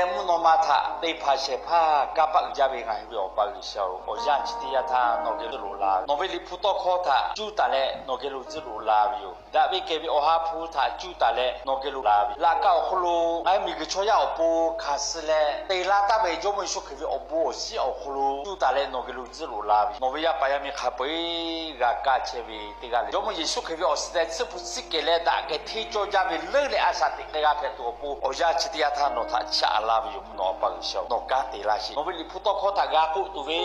Mvuhˇ naw ma htaꞈ te hpanˍ shehˍ hpaˇ kanˇ paˆ uiˍ jaˇ ve ngaˬ hui ve Awˬ pa G'uiˬsha-oˬ, awˬ yanˇ chi teˇ yanˇ htaˇ nawˬ geh lo tzuhˆ loꞈ la ve, nawˬ ve Liꞈ hpu tawˇ hkawˇ htaꞈ cuˇ taˍ leh nawˬ geh lo tzuhˆ loꞈ la ve yoˬ. Daꞈ ve kehˬ ve Awˬ ha hpu htaꞈ cuˇ taˍ leh nawˬ geh lo la ve yoˬ. Laꞈ ka awˬ hk'aw lo ngaˬ hui miˬguiˬ chaw yaˇ awˬ pon hkanˍ suh leh te laˇ taˍ ve Jawˇmawˇ Yeˍsuˆ Hkriꞈ ve awˬ bon awˬ shiˉ awˬ hk'aw lo cuˇ taˍ leh nawˬ geh lo tzuhˆ loꞈ la ve yoˬ. Nawˬ ve yaˇ paˍ yaˇ miˇ hk'a peu-eˬ g'a kaˇ chehˇ ve teˇ g'aˇ le, Jawˇmawˇ Yeˍsuˆ Hkriꞈ ve awˬ suhˍ tehˬ tsuhˇ hpu tsuhˇ kehˬ leh daꞈ kehˬ hteˇ cawˇ jaˇ ve leuˉ leh a shaꞈ teꞈ k'ai g'a hpehꞈ tuˬ awˬ pon awˬ yanˇ chi teˇ yanˇ htaˇ nawˬ htaꞈ chiˇ aꞈ la ve yoˬ. Mvuhˇ naw Awˬ pa G'uiˬsha-oˬ, nawˬ kanˉ te laˇ sheˍ. Nawˬ ve Liꞈ hpu tawˇ hkawˇ htaꞈ g'a k'oˆ tuˬ ve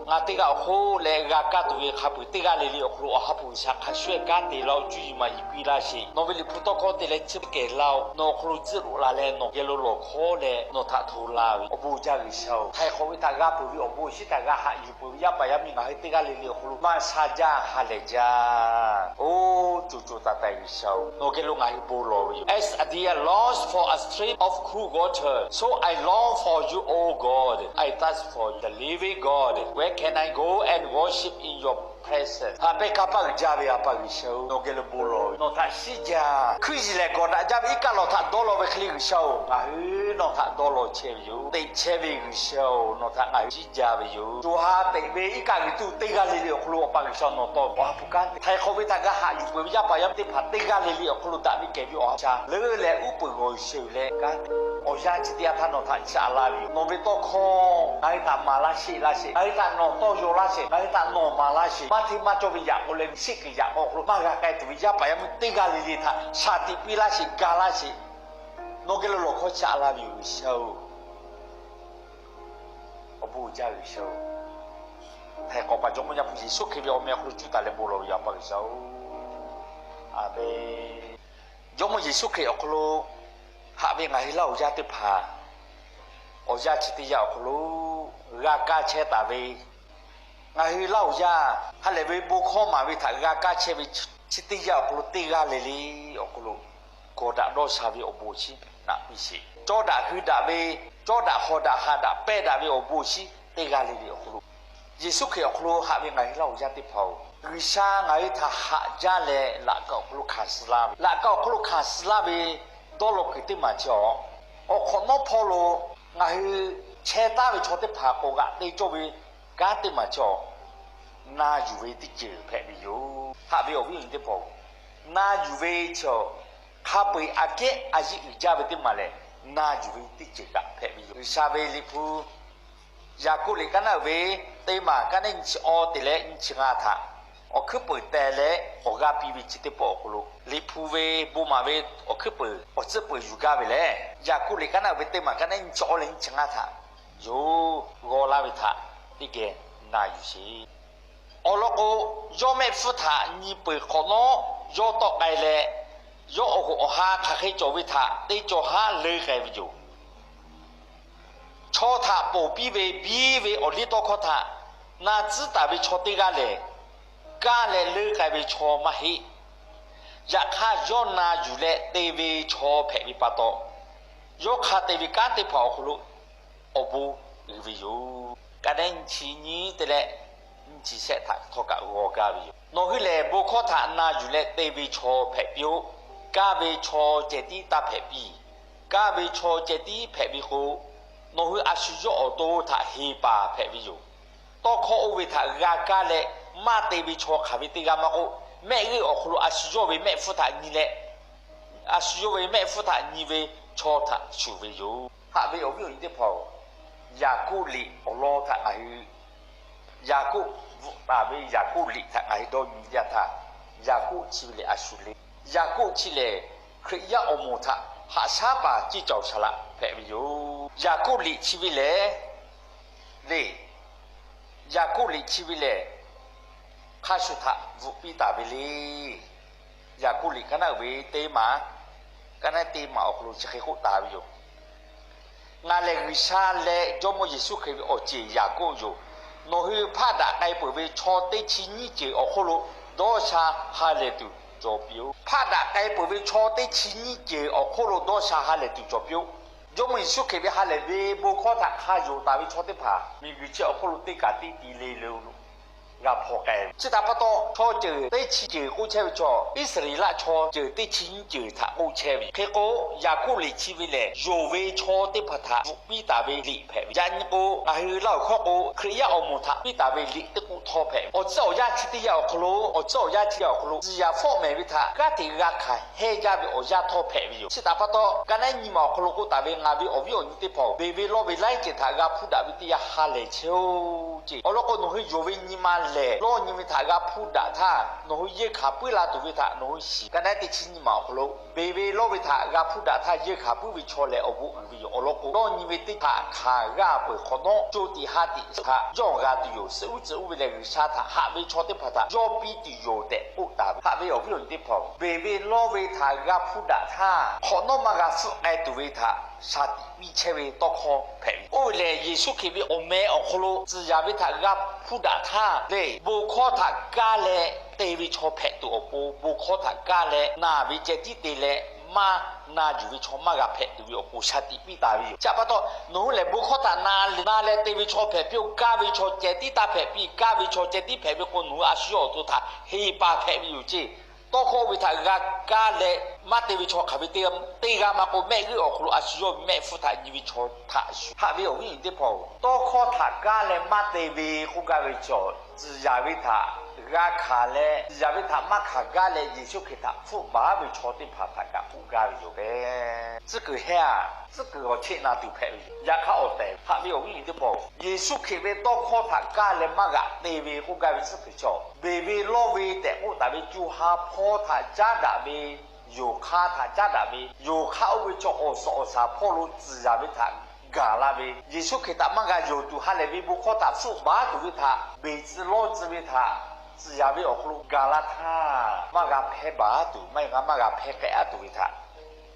ngaˬ teˇ g'aˇ awˬ hk'oˆ leh g'a kaˇ tuˬ ve hk'a peu-eˬ teˇ g'aˇ le le awˬ hk'aw lo Awˬ ha hpu G'uiˬsha hk'a shuˍ ehˉ kanˉ te laˇ-oˆ. Cuˇ yiˍ maˍ yiˍ piˇ laˇ sheˍ. Nawˬ ve Liꞈ hpu tawˇ hkawˇ te leh tsuhˇ kehˬ laˇ-oˆ. Nawˬ awˬ hk'aw lo tzuhˆ loꞈ la leh nawˬ geh lo lawˬ hkawˉ leh nawˬ htaꞈ hto la ve yoˬ. Awˬ bon jaˇ G'uiˬsha-oˬ, htaiˍ hk'awꞈ ve htaꞈ g'a peuˬ ve awˬ bon awˬ shiˉ htaꞈ g'a haꞈ yuˬ peuˬ ve yaˇ paˍ yaˇ miˇ ngaˬ hui teˇ g'aˇ le le awˬ hk'aw lo maˇ sha jaˇ, ha lehˬ jaˇ. Oˇ, co co taiˍ taiˍ G'uiˬsha-oˬ, nawˬ geh lo ngaˬ hui bon lawˬ ve yoˬ. As a deer longs for a stream of cool water, so I long for you, O God. I thirst for you, the living God. Where can I go and worship in your presence? Haꞈ pehnˇ kanˇ paˆ uiˍ jaˇ ve Awˬ pa G'uiˬsha-oˬ, nawˬ geh lo bon lawˬ ve, nawˬ htaꞈ shiˉ jaˇ. Hkuiˇ yiˍ lehˬ gawˬ daꞈ jaˇ ve iˉ kaˆ lawˬ htaꞈ dawˇ law ve hk'e le G'uiˬsha-oˬ, ngaˬ hui nawˬ htaꞈ dawˇ law chehˇ ve yoˬ. Teꞈ chehˇ ve G'uiˬsha-oˬ, nawˬ htaꞈ ngaˬ hui shiˉ jaˇ ve yoˬ. Co ha teꞈ ve iˉ kaˆ g'uiˬ tuˇ teˇ g'aˇ le le awˬ hk'aw lo Awˬ pa G'uiˬsha nawˬ tawˇ Awˬ ha hpu kanˉ te. Htaiˍ hk'awꞈ ve htaꞈ g'a haꞈ yuˬ peuˬ ve yaˇ paˍ yaˇ miˇ teˇ hpaˍ teˇ g'aˇ le le awˬ hk'aw lo daꞈ ve kehˬ ve Awˬ ha hpu G'uiˬsha leuˉ leh uˉ peunˍ g'awˬ shuˍ leh kanˉ te. Awˬ yanˇ chi teˇ yanˇ htaˇ nawˬ htaꞈ chiˇ aꞈ la ve yoˬ. Nawˬ ve tawˇ hkawˇ ngaˬ hui htaꞈ maˍ laˇ sheˍ laˇ sheˍ, ngaˬ hui htaꞈ nawˬ tawˇ yaw laˇ sheˍ, ngaˬ hui htaꞈ nawˬ maˍ laˇ sheˍ. Maˇ hteˇ maˇ cawˇ ve yaꞈ k'aw leh shiˆ kuiˬ yaꞈ k'aw awˬ hk'aw lo maˇ g'a k'ai tuˬ ve yaˇ paˍ yaˇ miˇ teˇ g'aˇ le le htaꞈ shaˍ tiꞈ piˇ laˇ sheˍ, ga laˇ sheˍ. Nawˬ geh lo lawˬ hkawˇ chiˇ aꞈ la ve yoˬ G'uiˬsha-oˬ. Awˬ bon uiˍ jaˇ G'uiˬsha-oˬ, htaiˍ hk'awꞈ paˍ Jawˇmawˇ Yaˇ hpu Yeˍsuˆ Hkriꞈ ve awˬ meh awˬ hk'aw lo cuˇ taˍ leh bon lawˬ ve yoˬ Awˬ pa G'uiˬsha-oˬ. Aˍmenˍ. Jawˇmawˇ Yeˍsuˆ Hkriꞈ awˬ hk'aw lo haꞈ ve ngaˬ hui Laˇ huˍ yaˇ teˇ hpaˍ, awˬ yanˇ chi teˇ yanˇ awˬ hk'aw lo g'a kaˇ chehˇ taˍ ve ngaˬ hui Laˇ huˍ yaˇ ha lehˬ ve bon hkawˇ maˍ ve htaꞈ g'a kaˇ chehˇ ve chi teˇ yanˇ awˬ hk'aw lo teˇ g'aˇ le le awˬ hk'aw lo gawˬ daꞈ dawˇ sha ve awˬ bon awˬ shiˉ naꞈ piˇ sheˍ. Cawˇ daꞈ hui daꞈ ve, cawˇ daꞈ hawˍ daꞈ ha daꞈ pehˇ daꞈ ve awˬ bon awˬ shiˉ teˇ g'aˇ le le awˬ hk'aw lo Yeˍsuˆ Hkriꞈ awˬ hk'aw lo haꞈ ve ngaˬ hui Laˇ huˍ yaˇ teˇ hpaˍ-oˬ, G'uiˬsha ngaˬ hui htaꞈ haꞈ jaˇ leh laꞈ ka awˬ hk'aw lo hkanˍ suh laˇ ve, laꞈ ka awˬ hk'aw lo hkanˍ suh laˇ ve dawˇ law kuiˬ teˇ maˬ chi awˬ, awˬ hk'awꞈ nawˉ hpawˇ lo ngaˬ hui chehˇ taˍ ve chaw teˇ hpaˍ k'awꞈ g'aꞈ te cawˇ ve kanˉ teˇ maˬ chi awˬ, na yuˬ ve teˇ ceuˬ hpehꞈ ve yoˬ. Haꞈ ve awˬ viˉ awˬ nyi teˇ hpaˍ-oˬ, na yuˬ ve chi awˬ, hk'a peu-eˬ aꞈ kehˉ a yiˆ uiˍ jaˇ ve teˇ maˬ lehˬ, na yuˬ ve teˇ ceuˬ kaꞈ hpehꞈ ve yoˬ. G'uiˬsha ve Liꞈ hpu Yaˍkoˆ liꞈ kaˉ naˆ uiˍ ve teˇ maˬ kaˉ naˆ nyiˇ chi awˇ te leh nyiˇ chi ngaˇ htaꞈ awˬ hkuiˉ peunˍ teh leh awˬ g'aˇ piˇ ve chi teˇ pawˆ awˬ hk'aw lo, Liꞈ hpu ve bon maˍ ve awˬ hkuiˉ peunˍ awˬ tcuhˉ peunˍ yuˬ gaˇ ve lehˬ, Yaˍkoˆ liꞈ kaˉ naˆ uiˍ ve teˇ maˬ kaˉ naˆ nyiˇ chi awˇ leh nyiˇ chi ngaˇ htaꞈ yoˬ g'aw laˇ ve htaꞈ teˇ geh na yuˬ sheˍ. Awˬ lawn k'o, yawˇ mehˆ hpfuhˇ htaꞈ nyi peuˬ hk'awꞈ nawˉ, yawˇ tawˆ k'ai leh, yawˇ awˬ hoꞈ awˬ ha hk'aˬ hk'e cawˬ ve htaꞈ teˇ cawˬ haˉ leuˉ k'ai ve yoˬ. Chaw htaꞈ ponˬ piˇ ve biˇ ve awˬ liˇ tawˇ hkawˇ htaꞈ na tcuhˉ taˍ ve chaw teˇ g'aˇ lehˬ, kaˇ leh leuˉ k'ai ve chaw maˇ heˆ. Yaꞈ hk'aˇ, yawˇ na yuˬ leh te ve chaw hpehꞈ ve pa taw, yawˇ hk'a te ve kanˉ teˇ hpaˍ awˬ hk'aw lo awˬ bon uiˍ ve yoˬ. Kaˉ naˆ nyiˇ chi nyiˇ te leh nyiˇ chi shehˆ htaꞈ htawˇ kaꞈ g'aw gaˇ ve yoˬ. Nawˬ hui lehˬ, bon hkawˇ htaꞈ na yuˬ leh te ve chaw hpehꞈ piˇ-oˆ. Kaˇ ve chaw ceh tiˉ taˇ hpehꞈ piˇ. Kaˇ ve chaw ceh tiˉ hpehꞈ ve k'o, nawˬ hui a shu yawˇ awˬ to htaꞈ heˍ paˍ hpehꞈ ve yoˬ. Tawˇ hkawˇ oˇ ve htaꞈ g'a kaˇ leh maˇ te ve chaw hk'aˬ ve teˇ g'aˇ maˇ k'oˆ, mehˆ g'euˆ awˬ hk'aw lo a shu yawˇ ve mehˆ hpfuhˇ htaꞈ nyi leh, a shu yawˇ ve mehˆ hpfuhˇ htaꞈ nyi ve chaw htaꞈ shuˍ ve yoˬ. Haꞈ ve awˬ viˉ awˬ nyi teˇ hpaˍ-oˬ, Yaˍkoˆ liꞈ awˬ lawn htaꞈ ngaˬ hui, Yaˍkoˆ bvuhꞈ taˍ ve Yaˍkoˆ liꞈ htaꞈ ngaˬ hui dawˇ nyi jaˇ htaˇ, Yaˍkoˆ chi ve lehˬ a shu le. Yaˍkoˆ chi lehˬ, Hkriꞈ yaˇ awˬ moˍ htaꞈ haꞈ shaˉ paˍ ciˇ cawˬ saˍ laꞈ hpehꞈ ve yoˬ. Yaˍkoˆ liꞈ chi ve lehˬ, le, Yaˍkoˆ liꞈ chi ve lehˬ, hk'a shuˍ htaꞈ bvuhꞈ piˇ taˍ ve le. Yaˍkoˆ liꞈ kaˉ naˆ uiˍ ve teˇ maˬ, kaˉ naˆ teˇ maˬ awˬ hk'aw lo chi hk'e k'oˆ taˍ ve yoˬ. Ngaˬ lehˬ G'uiˬsha leh Jawˇmawˇ Yeˍsuˆ Hkriꞈ ve awˬ ceˬ Yaˍkoˆ yoˬ. Nawˬ hui hpaˆ daꞈ k'ai peuˬ ve chaw teˇ chi nyiˇ ceuˬ awˬ hk'oˆ lo dawˇ sha ha lehˬ tuˬ cawˬ piˇ-oˆ. Hpaˆ daꞈ k'ai peuˬ ve chaw teˇ chi nyiˇ ceuˬ awˬ hk'oˆ lo dawˇ sha ha lehˬ tuˬ cawˬ piˇ-oˆ. Jawˇmawˇ Yeˍsuˆ Hkriꞈ ve ha lehˬ ve bon hkawˇ htaꞈ hk'a yonˍ taˍ ve chaw teˇ hpaˍ miˬguiˬ chi awˬ hk'oˆ lo teˇ kaꞈ teˇ ti le le-o loˬ. g'a hpaw k'ai ve. Chi htaꞈ pa taw, chaw ceuˬ teˇ chi ceuˬ k'oˆ chehˇ ve chaw, Iˉsaˍreˍlaˆ chaw ceuˬ teˇ chi nyiˇ ceuˬ htaꞈ k'oˆ chehˇ ve. Hk'e k'o, Yaˍkoˆ liꞈ chi ve lehˬ, yonˍ ve chaw teˇ hpaˍ htaꞈ bvuhꞈ piˇ taˍ ve liꞈ hpehꞈ ve. Yaꞈ nyi k'o, ngaˬ hui Laˇ huˍ hkawˇ k'o, Hkriꞈ yaˇ awˬ moˍ htaꞈ piˇ taˍ ve liꞈ teˇ k'oˆ htawˇ hpehꞈ ve. Awˬ tcuhˉ awˬ yanˇ chi teˇ yanˇ awˬ hk'aw lo, awˬ tcuhˉ awˬ yanˇ chi teˇ yanˇ awˬ hk'aw lo, tcuh yaˍ fawˆ mehˍ ve htaꞈ kanˉ te g'a hkanˍ hehˇ jaˇ ve awˬ yanˇ htawˇ hpehꞈ ve yoˬ. Chi htaꞈ pa taw, ka naˉ nyi ma awˬ hk'aw lo k'oˆ taˍ ve, ngaˬ ve awˬ viˉ awˬ nyi teˇ hpaˍ-oˬ, beˬ ve lawˇ ve laiˉ ceuˬ htaꞈ g'a hpuˇ daꞈ ve teˇ yanˇ ha lehˬ chehˇ-oˆ ceˇ. Awˬ lawn k'o, nawˬ hui yonˍ ve nyi ma lehˬ, lawˇ nyi ve htaꞈ g'a hpuˇ daꞈ htaˇ, nawˬ hui yeunˇ hkanˍ puiˉ la tuˬ ve htaꞈ nawˬ hui shiˍ. Ka naˉ teˇ chi nyi ma awˬ hk'aw lo, beˬ ve lawˇ ve htaꞈ g'a hpuˇ daꞈ htaˇ, yeunˇ hkanˍ puiˉ ve chaw lehˬ awˬ bon uiˍ ve yoˬ. Awˬ lawn k'o, lawˇ nyi ve teˇ hpaˍ hkanˍ g'a peuˬ hk'awꞈ nawˉ, co tiꞈ ha tiꞈ htaꞈ yawˇ g'a tuˬ yoˬ. Suh uˉ tcuh uˉ ve lehˬ, G'uiˬsha htaꞈ haꞈ ve chaw teˇ hpaˍ htaꞈ yawˇ piˇ tuˬ yoˬ tehꞈ k'oˆ taˍ ve. Haꞈ ve awˬ viˉ awˬ nyi teˇ hpaˍ-oˬ, beˬ ve lawˇ ve htaꞈ g'a hpuˇ daꞈ htaˇ, hk'awꞈ nawˉ maˇ g'a hpfuhˆ k'ai tuˬ ve htaꞈ shaˍ tiꞈ piˇ chehˇ ve tawˇ hkawˇ hpehꞈ ve. Oˇ ve lehˬ, Yeˍsuˆ Hkriꞈ ve awˬ meh awˬ hk'aw lo tcuh yaˍ ve htaꞈ g'a hpuˇ daꞈ htaˇ lehˬ, bon hkawˇ htaꞈ kaˇ leh te ve chaw hpehꞈ tuˬ awˬ pon, bon hkawˇ htaꞈ kaˇ leh na ve ceh tiˉ te leh maˇ na yuˬ ve chaw maˇ g'a hpehꞈ tuˬ ve awˬ pon shaˍ tiꞈ piˇ taˍ ve yoˬ. Chi htaꞈ pa taw, nawˬ hui lehˬ bon hkawˇ htaꞈ na leh te ve chaw hpehꞈ piˇ-oˬ. Kaˇ ve chaw ceh tiˉ taˇ hpehꞈ piˇ. Kaˇ ve chaw ceh tiˉ hpehꞈ ve k'o, nawˬ hui a shu yawˇ awˬ to htaꞈ heˍ paˍ hpehꞈ ve yoˬ ceˇ. Tawˇ hkawˇ oˇ ve htaꞈ g'a kaˇ leh maˇ te ve chaw hk'aˬ ve teˇ g'aˇ maˇ k'oˆ, mehˆ g'euˆ awˬ hk'aw lo a shu yawˇ mehˆ hpfuhˇ htaꞈ nyi ve chaw htaꞈ shuˍ. Haꞈ ve awˬ viˉ awˬ nyi teˇ hpaˍ-oˬ, tawˇ hkawˇ htaꞈ kaˇ leh maˇ te ve k'oˆ gaˇ ve chaw, tcuh yaˍ ve htaꞈ g'a hkanˍ leh, tcuh yaˍ ve htaꞈ maˇ hkanˍ gaˇ leh Yeˍsuˆ Hkriꞈ htaꞈ hpfuhˆ baˬ ve chaw teˇ hpaˍ htaꞈ kaꞈ k'oˆ gaˇ ve yoˬ tehꞈ. Tcuhˉ kuiˬ heˇ-a, tcuhˉ kuiˬ awˬ cheˆ na tuˬ hpehꞈ ve yoˬ. Yaꞈ hk'aˇ awˬ tehˬ haꞈ ve awˬ viˉ awˬ nyi teˇ hpaˍ-oˬ, Yeˍsuˆ Hkriꞈ ve tawˇ hkawˇ htaꞈ kaˇ leh maˇ g'aꞈ te ve k'oˆ gaˇ ve tcuhˉ kuiˬ chaw, beˬ ve lawˇ ve tehꞈ k'oˆ taˍ ve co ha hpawˇ htaꞈ caˉ daꞈ ve, yonˍ hk'aˇ htaꞈ caˉ daꞈ ve, yonˍ hk'aˇ oˇ ve chaw awˬ suhˍ awˬ shaˍ hpawˇ lo tcuh yaˍ ve htaꞈ gaˬ la ve, Yeˍsuˆ Hkriꞈ htaꞈ maˇ g'a yonˍ tuˬ ha lehˬ ve bon hkawˇ htaꞈ hpfuhˆ baˬ tuˬ ve htaꞈ beˬ tcuh lawˇ tcuh ve htaꞈ tcuh yaˍ ve awˬ hk'aw lo gaˬ la htaˇ, maˇ g'a hpehˇ baˬ tuˬ, maˇ g'a, maˇ g'a hpehˇ k'ai-a tuˬ ve htaꞈ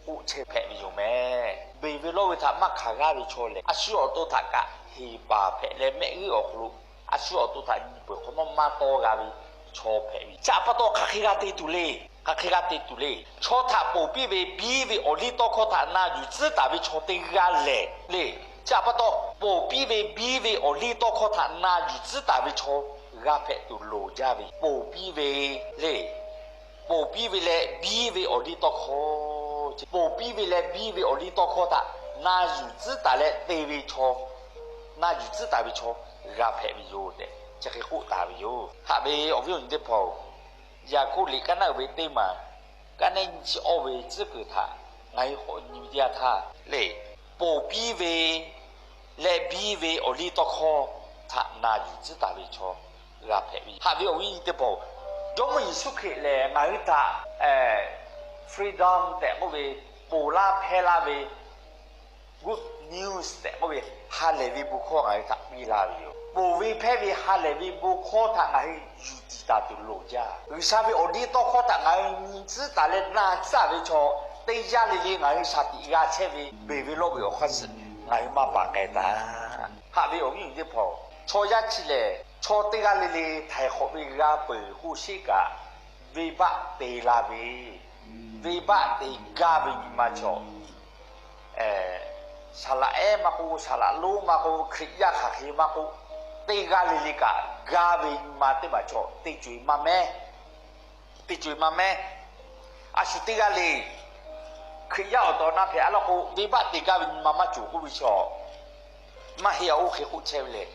k'oˆ chehˇ hpehꞈ ve yoˬ meh. Beˬ ve lawˇ ve htaꞈ maˇ hkanˍ g'aˇ ve chaw lehˬ, a shu awˬ to htaꞈ kaꞈ heˍ paˍ hpehꞈ leh mehˆ g'euˆ awˬ hk'aw lo a shu awˬ to htaꞈ nyi peuˬ hk'awꞈ nawˉ maˇ tawˇ g'a ve chaw hpehꞈ ve. Chi htaꞈ pa taw hk'aˬ hk'e g'a te tuˬ le. Hk'aˬ hk'e g'a te tuˬ le. Chaw htaꞈ ponˬ piˇ ve biˇ ve awˬ liˇ tawˇ hkawˇ htaꞈ na yuˬ tcuhˉ taˍ ve chaw teˇ g'aˇ lehˬ le. Chi htaꞈ pa taw, ponˬ piˇ ve biˇ ve awˬ liˇ tawˇ hkawˇ htaꞈ na yuˬ tcuhˉ taˍ ve chaw g'a hpehꞈ tuˬ loˍ jaˇ ve. Ponˬ piˇ ve le. Ponˬ piˇ ve leh biˇ ve awˬ liˇ tawˇ hkawˇ, ponˬ piˇ ve leh biˇ ve awˬ liˇ tawˇ hkawˇ htaꞈ na yuˬ tcuhˉ taˍ leh te ve chaw, na yuˬ tcuhˉ taˍ ve chaw g'a hpehꞈ ve yoˬ tehꞈ chi hk'e k'oˆ taˍ ve yoˬ. Haꞈ ve awˬ viˉ awˬ nyi teˇ hpaˍ-oˬ, Yaˍkoˆ liꞈ kaˉ naˉ uiˍ ve teˇ maˬ, kaˉ naˉ nyi chi awˇ ve tcuhˉ kuiˬ htaꞈ ngaˬ hui k'awꞈ nyi ve teˇ yanˇ htaˇ le, ponˬ piˇ ve leh biˇ ve awˬ liˇ tawˇ hkawˇ htaꞈ na yuˬ tcuhˉ taˍ ve chaw g'a hpehꞈ ve. Haꞈ ve awˬ viˉ nyi teˇ hpaˍ-oˬ, Jawˇmawˇ Yeˍsuˆ Hkriꞈ lehˬ ngaˬ hui htaꞈ freedom tehꞈ k'oˆ ve, ponˬ laˇ hpehˇ laˇ ve, good news tehꞈ k'oˆ ve, ha lehˬ ve bon hkawˇ ngaˬ hui htaꞈ piˇ laˇ ve yoˬ. Ponˬ ve hpehˇ ve ha lehˬ ve bon hkawˇ htaꞈ ngaˬ hui yuˬ tiˍ taˍ tuˬ loˍ jaˇ. G'uiˬsha ve awˬ liˇ tawˇ hkawˇ htaꞈ ngaˬ hui nyi tcuhˉ taˍ leh na tcuhˉ ve chaw teˇ yanˇ le le ngaˬ hui shaˍ tiꞈ g'a chehˇ ve beˬ ve lawˇ ve awˬ hk'aˇ suh ngaˬ hui maˇ paˍ k'ai taˍ. Haꞈ ve awˬ viˉ awˬ nyi teˇ hpaˍ-oˬ, chaw yaˇ chi lehˬ chaw teˇ g'aˇ le le htaiˍ hk'awꞈ ve g'a peuˬ k'oˆ sheˆ kaꞈ, venˇbaˆ te la ve, venˇbaˆ te gaˇ ve nyi ma chaw, saˍ laꞈ ehˉ maˇ k'oˆ, saˍ laꞈ lonˉ maˇ k'oˆ, Hkriꞈ yaˇ hk'aˬ hk'e maˇ k'oˆ, teˇ g'aˇ le le kaꞈ gaˇ ve nyi ma teˇ maˬ chaw teˇ co-e maˇ mehˉ. Teˇ co-e maˇ mehˉ. A shu teˇ g'aˇ le, Hkriꞈ yaˇ awˬ taw na hpehꞈ-a laˇ k'o, venˇbaˆ te gaˇ ve nyi ma maˇ cawˬ k'oˆ ve chaw, maˇ heˆ-a. Oˇ hk'e k'oˆ chehˇ ve lehˬ,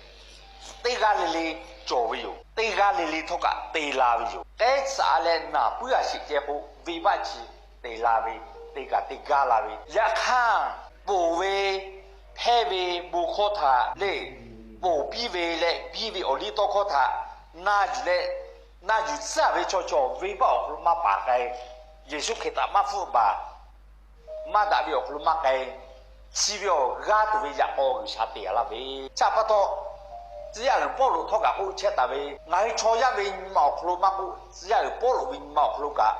teˇ g'aˇ le le cawˬ ve yoˬ. Teˇ g'aˇ le le htawˇ kaꞈ te la ve yoˬ. K'ehˉ tcuhꞈ-a leh naˍ puiˉ a sheˍ ceh k'o, venˇbaˆ chi te la ve, te kaꞈ te gaˇ la ve. Yaꞈ hk'aˇ, ponˬ ve hpehˇ ve bon hkawˇ htaꞈ le, ponˬ piˇ ve leh biˇ ve awˬ liˇ tawˇ hkawˇ htaꞈ na yuˬ leh, na yuˬ tcuhˉ-a ve chaw cawˬ venˇbaˆ awˬ hk'aw lo maˇ paˍ k'ai. Yeˍsuˆ Hkriꞈ htaꞈ maˇ hpfuhˆ baˬ, maˇ daꞈ ve awˬ hk'aw lo maˇ k'ai. Chi ve awˬ g'aˇ tuˬ ve yaꞈ k'aw G'uiˬsha te-a laˇ ve. Chi htaꞈ pa taw, tcuh yaˇ uiˍ Pawˇluꞈ htawˇ kaꞈ k'oˆ chehˇ taˍ ve, ngaˬ hui chaw yaˇ ve nyi ma awˬ hk'aw lo maˇ k'oˆ, tcuh yaˇ uiˍ Pawˇluꞈ ve nyi ma awˬ hk'aw lo kaꞈ,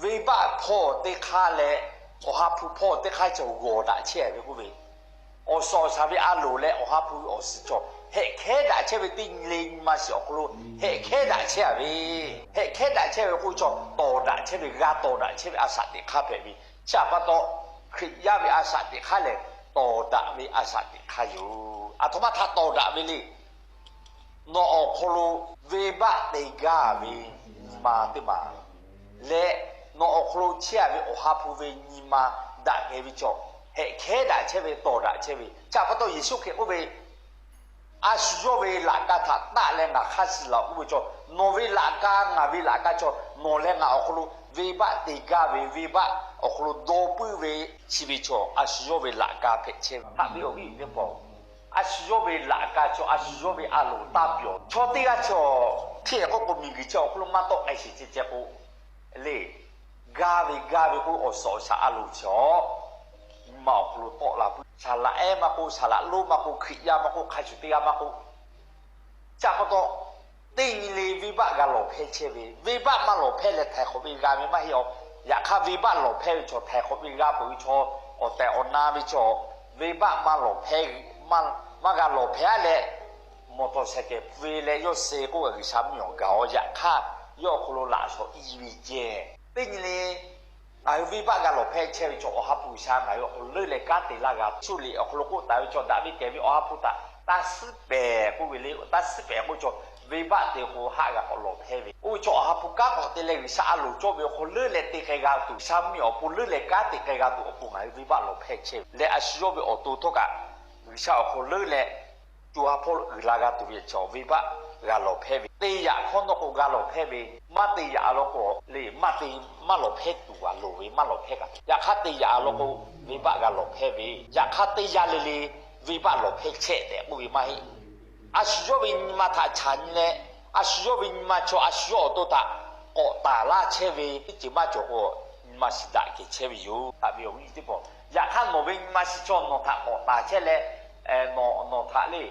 venˇbaˆ hpawˇ teˇ hk'aˇ leh awˬ ha hpu hpawˇ teˇ hk'aˇ cawˬ g'awˬ daꞈ chehˇ ve k'oˆ ve, awˬ suhˍ awˬ shaˍ ve a loˍ leh awˬ ha hpu ve awˬ suhˍ cawˬ hehꞈ hkehˉ daꞈ chehˇ ve teˇ nyi le nyi ma shiˍ awˬ hk'aw lo hehꞈ hkehˉ daꞈ chehˇ-a ve, hehꞈ hkehˉ daꞈ chehˇ ve k'oˆ ve chaw tawˍ daꞈ chehˇ ve, g'a tawˍ daꞈ chehˇ ve a shaꞈ teꞈ hk'aˇ hpehꞈ ve. Chi htaꞈ pa taw, Hkriꞈ yaˇ ve a shaꞈ teꞈ hk'aˇ lehˬ, tawˍ daꞈ ve a shaꞈ teꞈ hk'aˇ yoˬ. Aˬ htoꞈ ma htaꞈ tawˍ daꞈ ve le. Nawˬ awˬ hk'aw lo venˇbaˆ te gaˇ ve nyi ma teˇ maˬ leh, nawˬ awˬ hk'aw lo chehˇ a ve Awˬ ha hpu ve nyi ma daꞈ kehˬ ve chaw, hehꞈ hkehˉ daꞈ chehˇ ve, tawˍ daꞈ chehˇ ve. Chi pa taw Yeˍsuˆ Hkriꞈ k'oˆ ve, A shu yawˇ ve laꞈ ka htaꞈ taˆ leh ngaˬ hk'aˇ suh laˬ k'oˆ ve chaw, nawˬ ve laꞈ ka, ngaˬ ve laꞈ ka chaw, nawˬ leh ngaˬ awˬ hk'aw lo venˇbaˆ te gaˇ ve, venˇbaˆ awˬ hk'aw lo dawˇ puiˉ ve, chi ve chaw a shu yawˇ ve laꞈ ka hpehꞈ chehˇ ve. Haꞈ ve awˬ viˉ awˬ nyi teˇ hpaˍ-oˬ, a shu yawˇ ve laꞈ ka chaw a shu yawˇ ve a loˍ taˇ pyawˬ. Chaw teˇ g'aˇ chaw hteˇ k'oˆ k'o, miˬguiˬ chi awˬ hk'aw lo maˇ tawˆ k'ai sheˍ ceh ceh k'o, le, gaˇ ve gaˇ ve k'o, awˬ suhˍ awˬ shaˍ a loˍ chi awˬ nyi ma awˬ hk'aw lo tawˆ la puiˉ. Saˍ laꞈ ehˉ maˇ k'oˆ, saˍ laꞈ lonˉ maˇ k'oˆ, Hkriꞈ yaˇ maˇ k'oˆ, hk'a shuˍ teˇ g'aˇ maˇ k'oˆ, chi pa taw teˇ nyi le venˇbaˆ g'a lawˬ hpehˇ chehˇ ve. Venˇbaˆ maˇ lawˬ hpehˇ leh htaiˍ hk'awꞈ ve g'a ve maˇ heˆ awˬ. Yaꞈ hk'aˇ venˇbaˆ lawˬ hpehˇ ve chaw, htaiˍ hk'awꞈ ve g'a peuˬ ve chaw, awˬ tehˬ awˬ na ve chaw, venˇbaˆ maˇ lawˬ hpehˇ, maˇ g'a lawˬ hpehˇ a leh, mawˬ tawˍ shehˍ kehˍ hpu ve leh yawˇ suh k'oˆ kaꞈ G'uiˬsha mvuhˇmiˬ awˬ gaˬ awˬ. Yaꞈ hk'aˇ yawˇ awˬ hk'aw lo laꞈ shawˍ i ve ceh, teˇ nyi le ngaˬ hui venˇbaˆ g'a lawˬ hpehˇ chehˇ ve chaw, Awˬ ha hpu G'uiˬsha ngaˬ hui awˬ hk'aw lo leuˉ leh kanˉ te laˇ g'a. Shu liꞈ awˬ hk'aw lo k'oˆ taˍ ve chaw, daꞈ ve kehˬ ve Awˬ ha hpu htaꞈ taˇ suhˉ pehˍ k'oˆ ve le. Taˇ suhˉ pehˍ k'oˆ ve chaw, venˇbaˆ te k'o haˆ g'a k'awꞈ lawˬ hpehˇ ve. Oˇ ve chaw Awˬ ha hpu kanˉ k'awꞈ te leh G'uiˬsha a loˍ cawˇ ve awˬ hk'aw leuˉ leh te k'ai g'a tuˬ, G'uiˬsha mvuhˇmiˬ awˬ pon leuˉ leh kanˉ te k'ai g'a tuˬ awˬ pon ngaˬ hui venˇbaˆ lawˬ hpehˇ chehˇ ve leh, a shu yawˇ ve awˬ to htawˇ kaꞈ G'uiˬsha awˬ hk'aw leuˉ leh co ha hpawˇ uiˍ la g'a tuˬ ve chaw, venˇbaˆ g'a lawˬ hpehˇ ve. Te yaꞈ hkawˇ nawˇ k'o g'a lawˬ hpehˇ ve, maˇ te yaꞈ law k'o le, maˇ te, maˇ lawˬ hpehˇ tuˬ a loˍ ve, maˇ lawˬ hpehˇ kaꞈ. Yaꞈ hk'aˇ te yaꞈ law k'o, venˇbaˆ g'a lawˬ hpehˇ ve. Yaꞈ hk'aˇ teˇ yanˇ le le venˇbaˆ lawˬ hpehˇ chehˇ tehꞈ k'oˆ ve maˇ heˆ. A shu yawˇ ve nyi ma htaꞈ chaꞈ nyi leh, a shu yawˇ ve nyi ma chaw a shu yawˇ awˬ to htaꞈ k'awꞈ taˍ laˇ chehˇ ve teˇ ceuˬ maˇ cawˬ k'o, nyi ma shiˍ daꞈ kehˬ chehˇ ve yoˬ. Haꞈ ve awˬ viˉ awˬ nyi teˇ hpaˍ, yaꞈ hk'aˇ nawˬ ve nyi ma shiˍ chaw nawˬ htaꞈ k'awꞈ taˍ chehˇ leh, nawˬ, nawˬ htaꞈ le,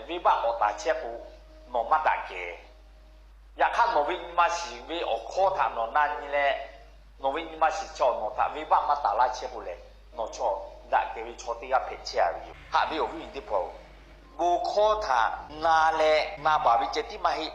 venˇbaˆ k'awꞈ taˍ chehˇ k'o, nawˬ maˇ daꞈ kehˬ. Yaꞈ hk'aˇ nawˬ ve nyi ma shiˍ ve awˬ hkawˇ htaꞈ nawˬ na nyi leh, nawˬ ve nyi ma shiˍ chaw nawˬ htaꞈ venˇbaˆ maˇ taˍ laˇ chehˇ k'o lehˬ, nawˬ chaw daꞈ kehˬ ve chaw teˇ g'aˇ hpehꞈ chehˇ a ve yoˬ. Haꞈ ve awˬ viˉ awˬ nyi teˇ hpaˍ-oˬ, bon hkawˇ htaꞈ na leh na baˬ ve ceh tiˉ maˇ heˆ,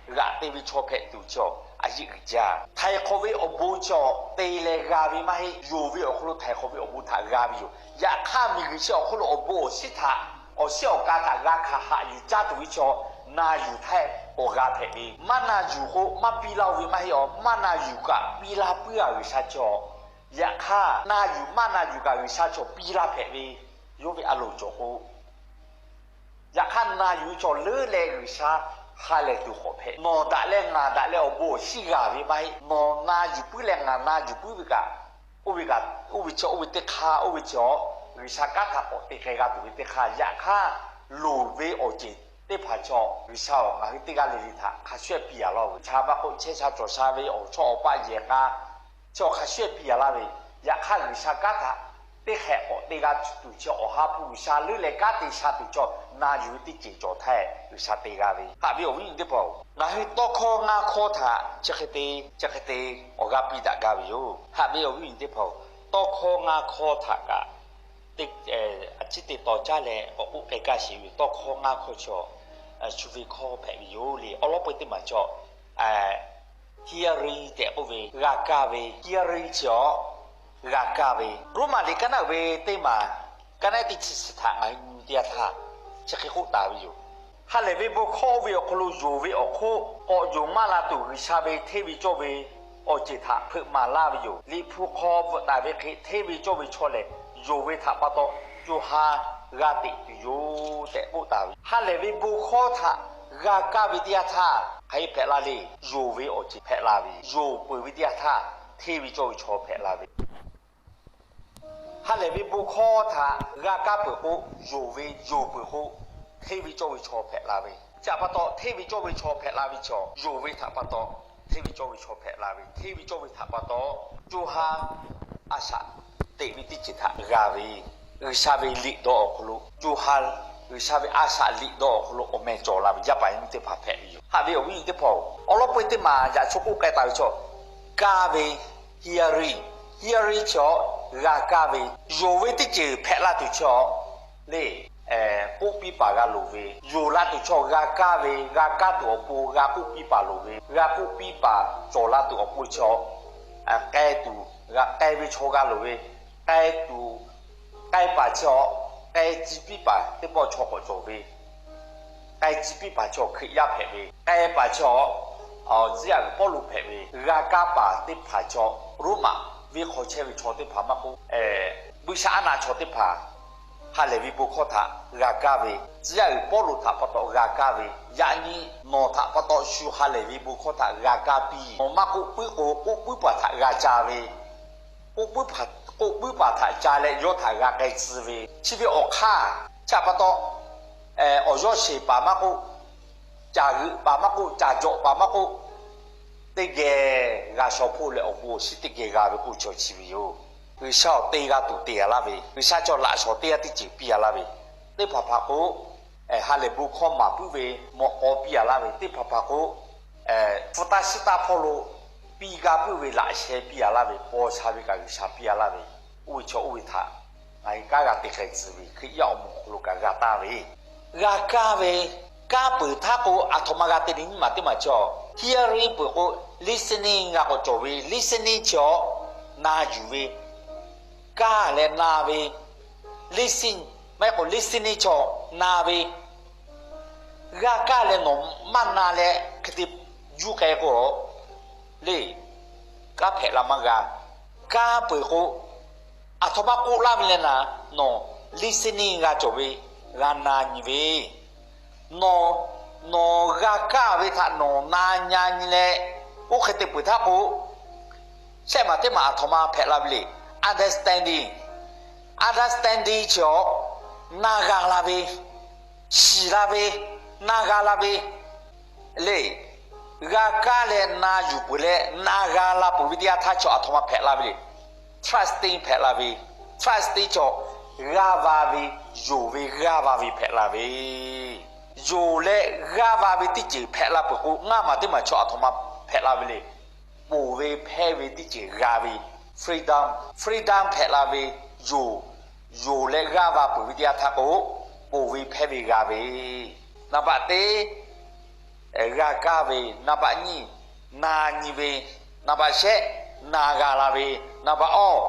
g'aꞈ te ve chaw hpehꞈ tuˬ chaw a yeˆ g'uiˬ jaˇ. Htaiˍ hk'awꞈ ve awˬ bon chaw te leh g'a ve maˇ heˆ, yonˍ ve awˬ hk'aw lo htaiˍ hk'awꞈ ve awˬ bon htaꞈ g'a ve yoˬ. Yaꞈ hk'aˇ miˬguiˬ chi awˬ hk'aw lo awˬ bon awˬ shinˉ htaꞈ, awˬ shinˉ awˬ ka htaꞈ g'a hkanˍ haꞈ yuˬ caˇ tuˬ ve chaw, na yuˬ htaˇ k'awꞈ g'a hpehꞈ ve. Maˇ na yuˬ k'o maˇ piˇ laˇ-o ve maˇ heˆ awˬ. Maˇ na yuˬ kaꞈ piˇ laˇ puiˉ a G'uiˬsha chaw. Yaꞈ hk'aˇ na yuˬ maˇ na yuˬ kaꞈ G'uiˬsha chaw piˇ laˇ hpehꞈ ve, yawˇ ve a loˍ cawˬ k'o. Yaꞈ hk'aˇ na yuˬ ve chaw leuˉ leh G'uiˬsha ha lehˬ tuˬ k'awꞈ hpehꞈ. Nawˬ daꞈ leh ngaˬ daꞈ leh awˬ bon awˬ shinˉ g'a ve maˇ heˆ. Nawˬ na yuˬ puiˉ leh ngaˬ na yuˬ puiˉ ve kaꞈ, oˇ ve kaꞈ, oˇ ve chi oˇ ve teˇ hk'aˇ, oˇ ve chi awˬ G'uiˬsha kanˉ htaꞈ k'awꞈ te k'ai g'a tuˬ ve teˇ hk'aˇ. Yaꞈ hk'aˇ loˍ ve awˬ ceuˬ teˇ hpaˍ chaw G'uiˬsha-oˬ, ngaˬ hui teˇ g'aˇ le le htaꞈ hk'a shuˍ ehˉ piˇ a laˇ-oˬ ve. Chaw maˇ k'oˆ, chehˇ sha cawˬ sha ve awˬ chawˇ awˬ paˆ yehˬ k'a chi awˬ hk'a shuˍ ehˉ piˇ a laˇ ve. Yaꞈ hk'aˇ G'uiˬsha kanˉ htaꞈ teˇ hk'ehꞈ k'awꞈ te g'a tuˬ chi Awˬ ha hpu G'uiˬsha leuˉ leh kanˉ te sha tuˬ chaw na yuˬ ve teˇ ceuˬ cawˬ htaˇ G'uiˬsha te g'a ve. Haꞈ ve awˬ viˉ awˬ nyi teˇ hpaˍ-oˬ, ngaˬ hui tawˇ hkawˇ ngaˇ hkawˇ htaꞈ chi hk'e te, chi hk'e te awˬ g'aˇ piˇ daꞈ gaˇ ve yoˬ. Haꞈ ve awˬ viˉ awˬ nyi teˇ hpaˍ-oˬ, tawˇ hkawˇ ngaˇ hkawˇ htaꞈ kaꞈ teˇ, a ciˉ te taw caˇ leh k'awꞈ k'oˆ k'ai gaˇ sheˍ ve yoˬ. Tawˇ hkawˇ ngaˇ hkawˇ chi awˬ, shu ve hkawˇ hpehꞈ ve yoˬ le. Awˬ lawn peu teˇ maˬ chaw hearing tehꞈ k'oˆ ve, g'a kaˇ ve. Hearing chi awˬ g'a kaˇ ve. Roˉmaꞈ liꞈ kaˉ naˆ uiˍ ve teˇ maˬ, kaˉ naˆ teˇ chi suhˍ htaꞈ ngaˬ hui nyi teˇ yanˇ htaˇ, chi hk'e k'oˆ taˍ ve yoˬ. Ha lehˬ ve bon hkawˇ oˇ ve awˬ hk'aw lo yonˍ ve awˬ hk'oˆ k'awꞈ yonˍ maˇ la tuˬ, G'uiˬsha ve hteˇ ve cawˇ ve awˬ ceuˬ htaꞈ hpeuꞈ maˍ laˇ ve yoˬ. Liꞈ hpu hk'aw bvuhꞈ taˍ ve hk'e, hteˇ ve cawˇ ve chaw lehˬ, yonˍ ve htaꞈ pa taw co ha g'a teꞈ tuˬ yoˬ tehꞈ k'oˆ taˍ ve. Ha lehˬ ve bon hkawˇ htaꞈ g'a kaˇ ve teˇ yanˇ htaˇ hk'aˬ hk'e hpehꞈ la le. Yonˍ ve awˬ ceuˬ hpehꞈ la ve, yonˍ peuˬ ve teˇ yanˇ htaˇ hteˇ ve cawˇ ve chaw hpehꞈ la ve. Ha lehˬ ve bon hkawˇ htaꞈ g'a kaˇ peuˬ k'o, yonˍ ve yonˍ peuˬ k'o, hteˇ ve cawˇ ve chaw hpehꞈ la ve. Chi htaꞈ pa taw hteˇ ve cawˇ ve chaw hpehꞈ la ve chaw, yonˍ ve htaꞈ pa taw hteˇ ve cawˇ ve chaw hpehꞈ la ve. Hteˇ ve cawˇ ve htaꞈ pa taw co ha a shaꞈ teꞈ ve teˇ ceuˬ htaꞈ g'a ve. G'uiˬsha ve liꞈ dawˇ awˬ hk'aw lo co ha, G'uiˬsha ve a shaꞈ liꞈ dawˇ awˬ hk'aw lo awˬ meh cawˬ la ve yaˇ paˍ yaˇ miˇ teˇ hpaˍ hpehꞈ ve yoˬ. Haꞈ ve awˬ viˉ awˬ nyi teˇ hpaˍ-oˬ, awˬ lawn peu teˇ maˬ yaꞈ chaw k'oˆ k'ai taˍ ve chaw, kaˇ ve, hearing, hearing chi awˬ g'a kaˇ ve, yonˍ ve teˇ ceuˬ hpehꞈ la tuˬ chaw le. K'oˆ piˇ paˍ g'a loˍ ve, yonˍ la tuˬ chaw g'a kaˇ ve, g'a kaˇ tuˬ awˬ pon g'a k'oˆ piˇ paˍ loˍ ve, g'a k'oˆ piˇ paˍ cawˬ la tuˬ awˬ pon chaw, k'ai tuˬ, k'ai ve chaw g'a loˍ ve, k'ai tuˬ, k'ai paˍ chaw, k'ai tcuh piˇ paˍ teˇ pawˆ chaw k'awꞈ cawˬ ve, k'ai tcuh piˇ paˍ chaw Hkriꞈ yaˇ hpehꞈ ve, k'ai paˍ chaw tcuh yaˇ uiˍ Pawˇluꞈ hpehꞈ ve, g'a kaˇ paˍ teˇ hpaˍ chaw, Roˉmaꞈ venˇ hk'aw chehˇ ve chaw teˇ hpaˍ maˇ k'oˆ, buiˇshaˆaˉnaˆ chaw teˇ hpaˍ ha lehˬ ve bon hkawˇ htaꞈ g'a kaˇ ve, tcuh yaˇ uiˍ Pawˇluꞈ htaꞈ pa taw g'a kaˇ ve, yaꞈ nyi nawˬ htaꞈ pa taw shu ha lehˬ ve bon hkawˇ htaꞈ g'a kaˇ piˇ. Nawˬ maˇ k'oˆ puiˉ k'o, k'oˆ puiˉ paˍ htaꞈ g'a ca ve, k'oˆ puiˉ paˍ htaꞈ ca leh yawˇ htaꞈ g'a k'ai tcuh ve, chi ve awˬ hk'aˇ, chi htaꞈ pa taw awˬ yawˇ sheˍ paˍ maˇ k'oˆ, caˬ g'euꞈ paˍ maˇ k'oˆ, caˬ jawꞈ paˍ maˇ k'oˆ, teˇ geh g'a shaw hpoˆ leh awˬ bon awˬ shinˉ teˇ geh g'a ve k'oˆ ve chaw chi ve yoˬ. G'uiˬsha awˬ te g'a tuˬ te a laˇ ve, G'uiˬsha chaw laꞈ shawnˍ teˇ g'aˇ teˇ ceuˬ piˇ a laˇ ve, teˇ hpaˍ hpaˍ k'o, ha lehˬ bon hkawˇ maˍ puiˉ ve mawꞈ k'aw piˇ a laˇ ve, teˇ hpaˍ hpaˍ k'o, hpu taˇ shiˉ taˇ hpawˇ lo piˇ g'a puiˉ ve laꞈ sheh piˇ a laˇ ve, paw sha ve kaꞈ G'uiˬsha piˇ a laˇ ve, oˇ ve chaw oˇ ve htaꞈ ngaˬ hui kanˉ g'a te k'ai tcuh ve, Hkriꞈ yaˇ awˬ moˍ awˬ hk'aw lo kaꞈ g'a taˇ ve, g'a kaˇ ve, kaˇ peuˬ htaˇ k'o, aˬ htoꞈ ma g'a te le nyiˇ maˬ teˇ maˬ chaw, hearing peuˬ k'o, listening g'a k'awꞈ cawˬ ve, listening chi awˬ na yuˬ ve, kaˇ leh na ve, listen, maˇ heˆ k'o listening chaw na ve, g'a kaˇ leh nawˬ maˇ na leh hk'e te juˇ k'ai k'o, le, kanˉ hpehꞈ la maˇ g'a. Kaˇ peuˬ k'o, aˬ htoꞈ ma k'oˆ laˇ ve leh naˍ, nawˬ listening g'a cawˬ ve, g'a na nyi ve, nawˬ, nawˬ g'a kaˇ ve htaꞈ nawˬ na nya nyi leh, oˇ hk'e te peuˬ htaˇ k'o, shehˆ maˬ teˇ maˬ aˬ htoꞈ ma hpehꞈ la ve le. Understanding, understanding chi awˬ, na g'a la ve, shiˍ la ve, na g'a la ve, le, g'a kaˇ leh na yuˬ peuˬ leh na g'a la peuˬ ve teˇ yanˇ htaˇ chaw aˬ htoꞈ ma hpehꞈ la ve le. Trusting hpehꞈ la ve, trusting chaw g'aˇ va ve, yonˍ ve g'aˇ va ve hpehꞈ la ve, yonˍ leh g'aˇ va ve teˇ ceuˬ hpehꞈ la peuˬ k'o, ngaˇ maˬ teˇ maˬ chaw aˬ htoꞈ ma hpehꞈ la ve le. Ponˬ ve hpehˇ ve teˇ ceuˬ g'a ve, freedom, freedom hpehꞈ la ve, yonˍ, yonˍ leh g'aˇ va peuˬ ve teˇ yanˇ htaˇ k'o, ponˬ ve hpehˇ ve g'a ve, naˍ baꞈ teˇ g'a kaˇ ve, naˍ baꞈ nyiˇ na nyi ve, naˍ baꞈ shehˆ na g'a la ve, naˍ baꞈ awˇ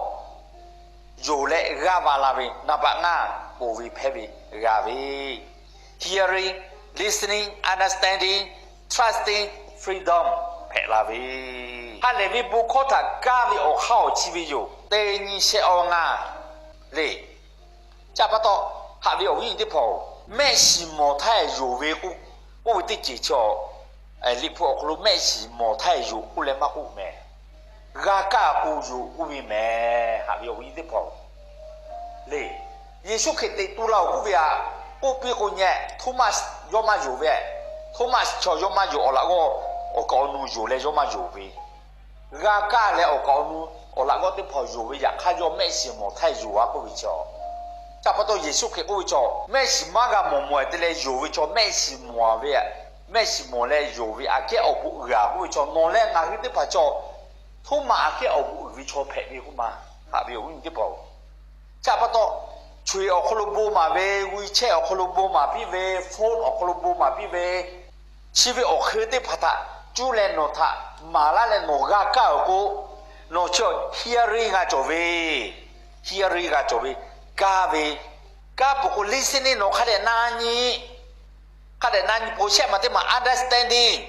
yonˍ leh g'aˇ va la ve, naˍ baꞈ ngaˇ ponˬ ve hpehˇ ve g'a ve, hearing, listening, understanding, trusting, freedom hpehꞈ la ve, ha lehˬ ve bon hkawˇ htaꞈ kaˇ ve awˬ hk'aˇ awˬ chi ve yoˬ. Teˇ nyi shehˆ awˇ ngaˇ le. Chi pa taw, haꞈ ve awˬ viˉ awˬ nyi teˇ hpaˍ-oˬ, mehˆ shiˍ mawˬ htaˇ yonˍ ve k'oˆ ve teˇ ceuˬ chi, Liꞈ hpu awˬ hk'aw lo mehˆ shiˍ mawˬ htaˇ yonˍ k'oˆ leh maˇ k'oˆ mehˍ. G'a kaˇ k'o yonˍ k'oˆ ve mehˍ. Haꞈ ve awˬ viˉ awˬ nyi teˇ hpaˍ-oˬ, le, Yeˍsuˆ Hkriꞈ teꞈ tu la-oˬ k'oˆ ve htaꞈ k'oˆ piˇ k'o nyeh, Toˉmaꞈ yawˇ maˇ yonˍ ve, Toˉmaꞈ chaw yawˇ maˇ yonˍ, awˬ laꞈ g'awˇ awˬ kaˍ awˬ nu yonˍ leh yawˇ maˇ yonˍ ve, g'a kaˇ leh awˬ kaˍ awˬ nu awˬ laꞈ g'awˇ teˇ hpaˍ yonˍ ve, yaꞈ hk'aˇ yawˇ mehˆ shiˍ mawˬ htaˇ yonˍ a k'oˆ ve chaw. Chi pa taw Yeˍsuˆ Hkriꞈ k'oˆ ve chaw, mehˆ shiˍ maˇ g'a mawˬ mawˬ-e te leh yonˍ ve chaw mehˆ shiˍ mawˬ ve, mehˆ shiˍ mawˬ leh yonˍ ve aꞈ kehˉ awˬ bon uiˍ a k'oˆ ve chaw, nawˬ leh ngaˬ hui teˇ hpaˍ chaw, Toˉmaꞈ aꞈ kehˉ awˬ bon uiˍ ve chaw hpehꞈ ve k'oˆ ma. Haꞈ ve awˬ viˉ awˬ nyi teˇ hpaˍ-oˬ, chi pa taw, chaweh awˬ hk'aw lo bon maˍ ve, WeChat awˬ hk'aw lo bon maˍ piˇ ve, phone awˬ hk'aw lo bon maˍ piˇ ve, chi ve awˬ hk'e teˇ hpaˍ htaꞈ cuˇ leh nawˬ htaꞈ maˍ laˇ leh nawˬ g'a kaˇ-oˬ k'o, nawˬ chi hearing g'a cawˬ ve, hearing g'a cawˬ ve, kaˇ ve, kaˇ peuˬ k'o listening nawˬ hk'a dehꞈ na nyi, hk'a dehꞈ na nyi peuˬ shehˆ maˬ teˇ maˬ understanding,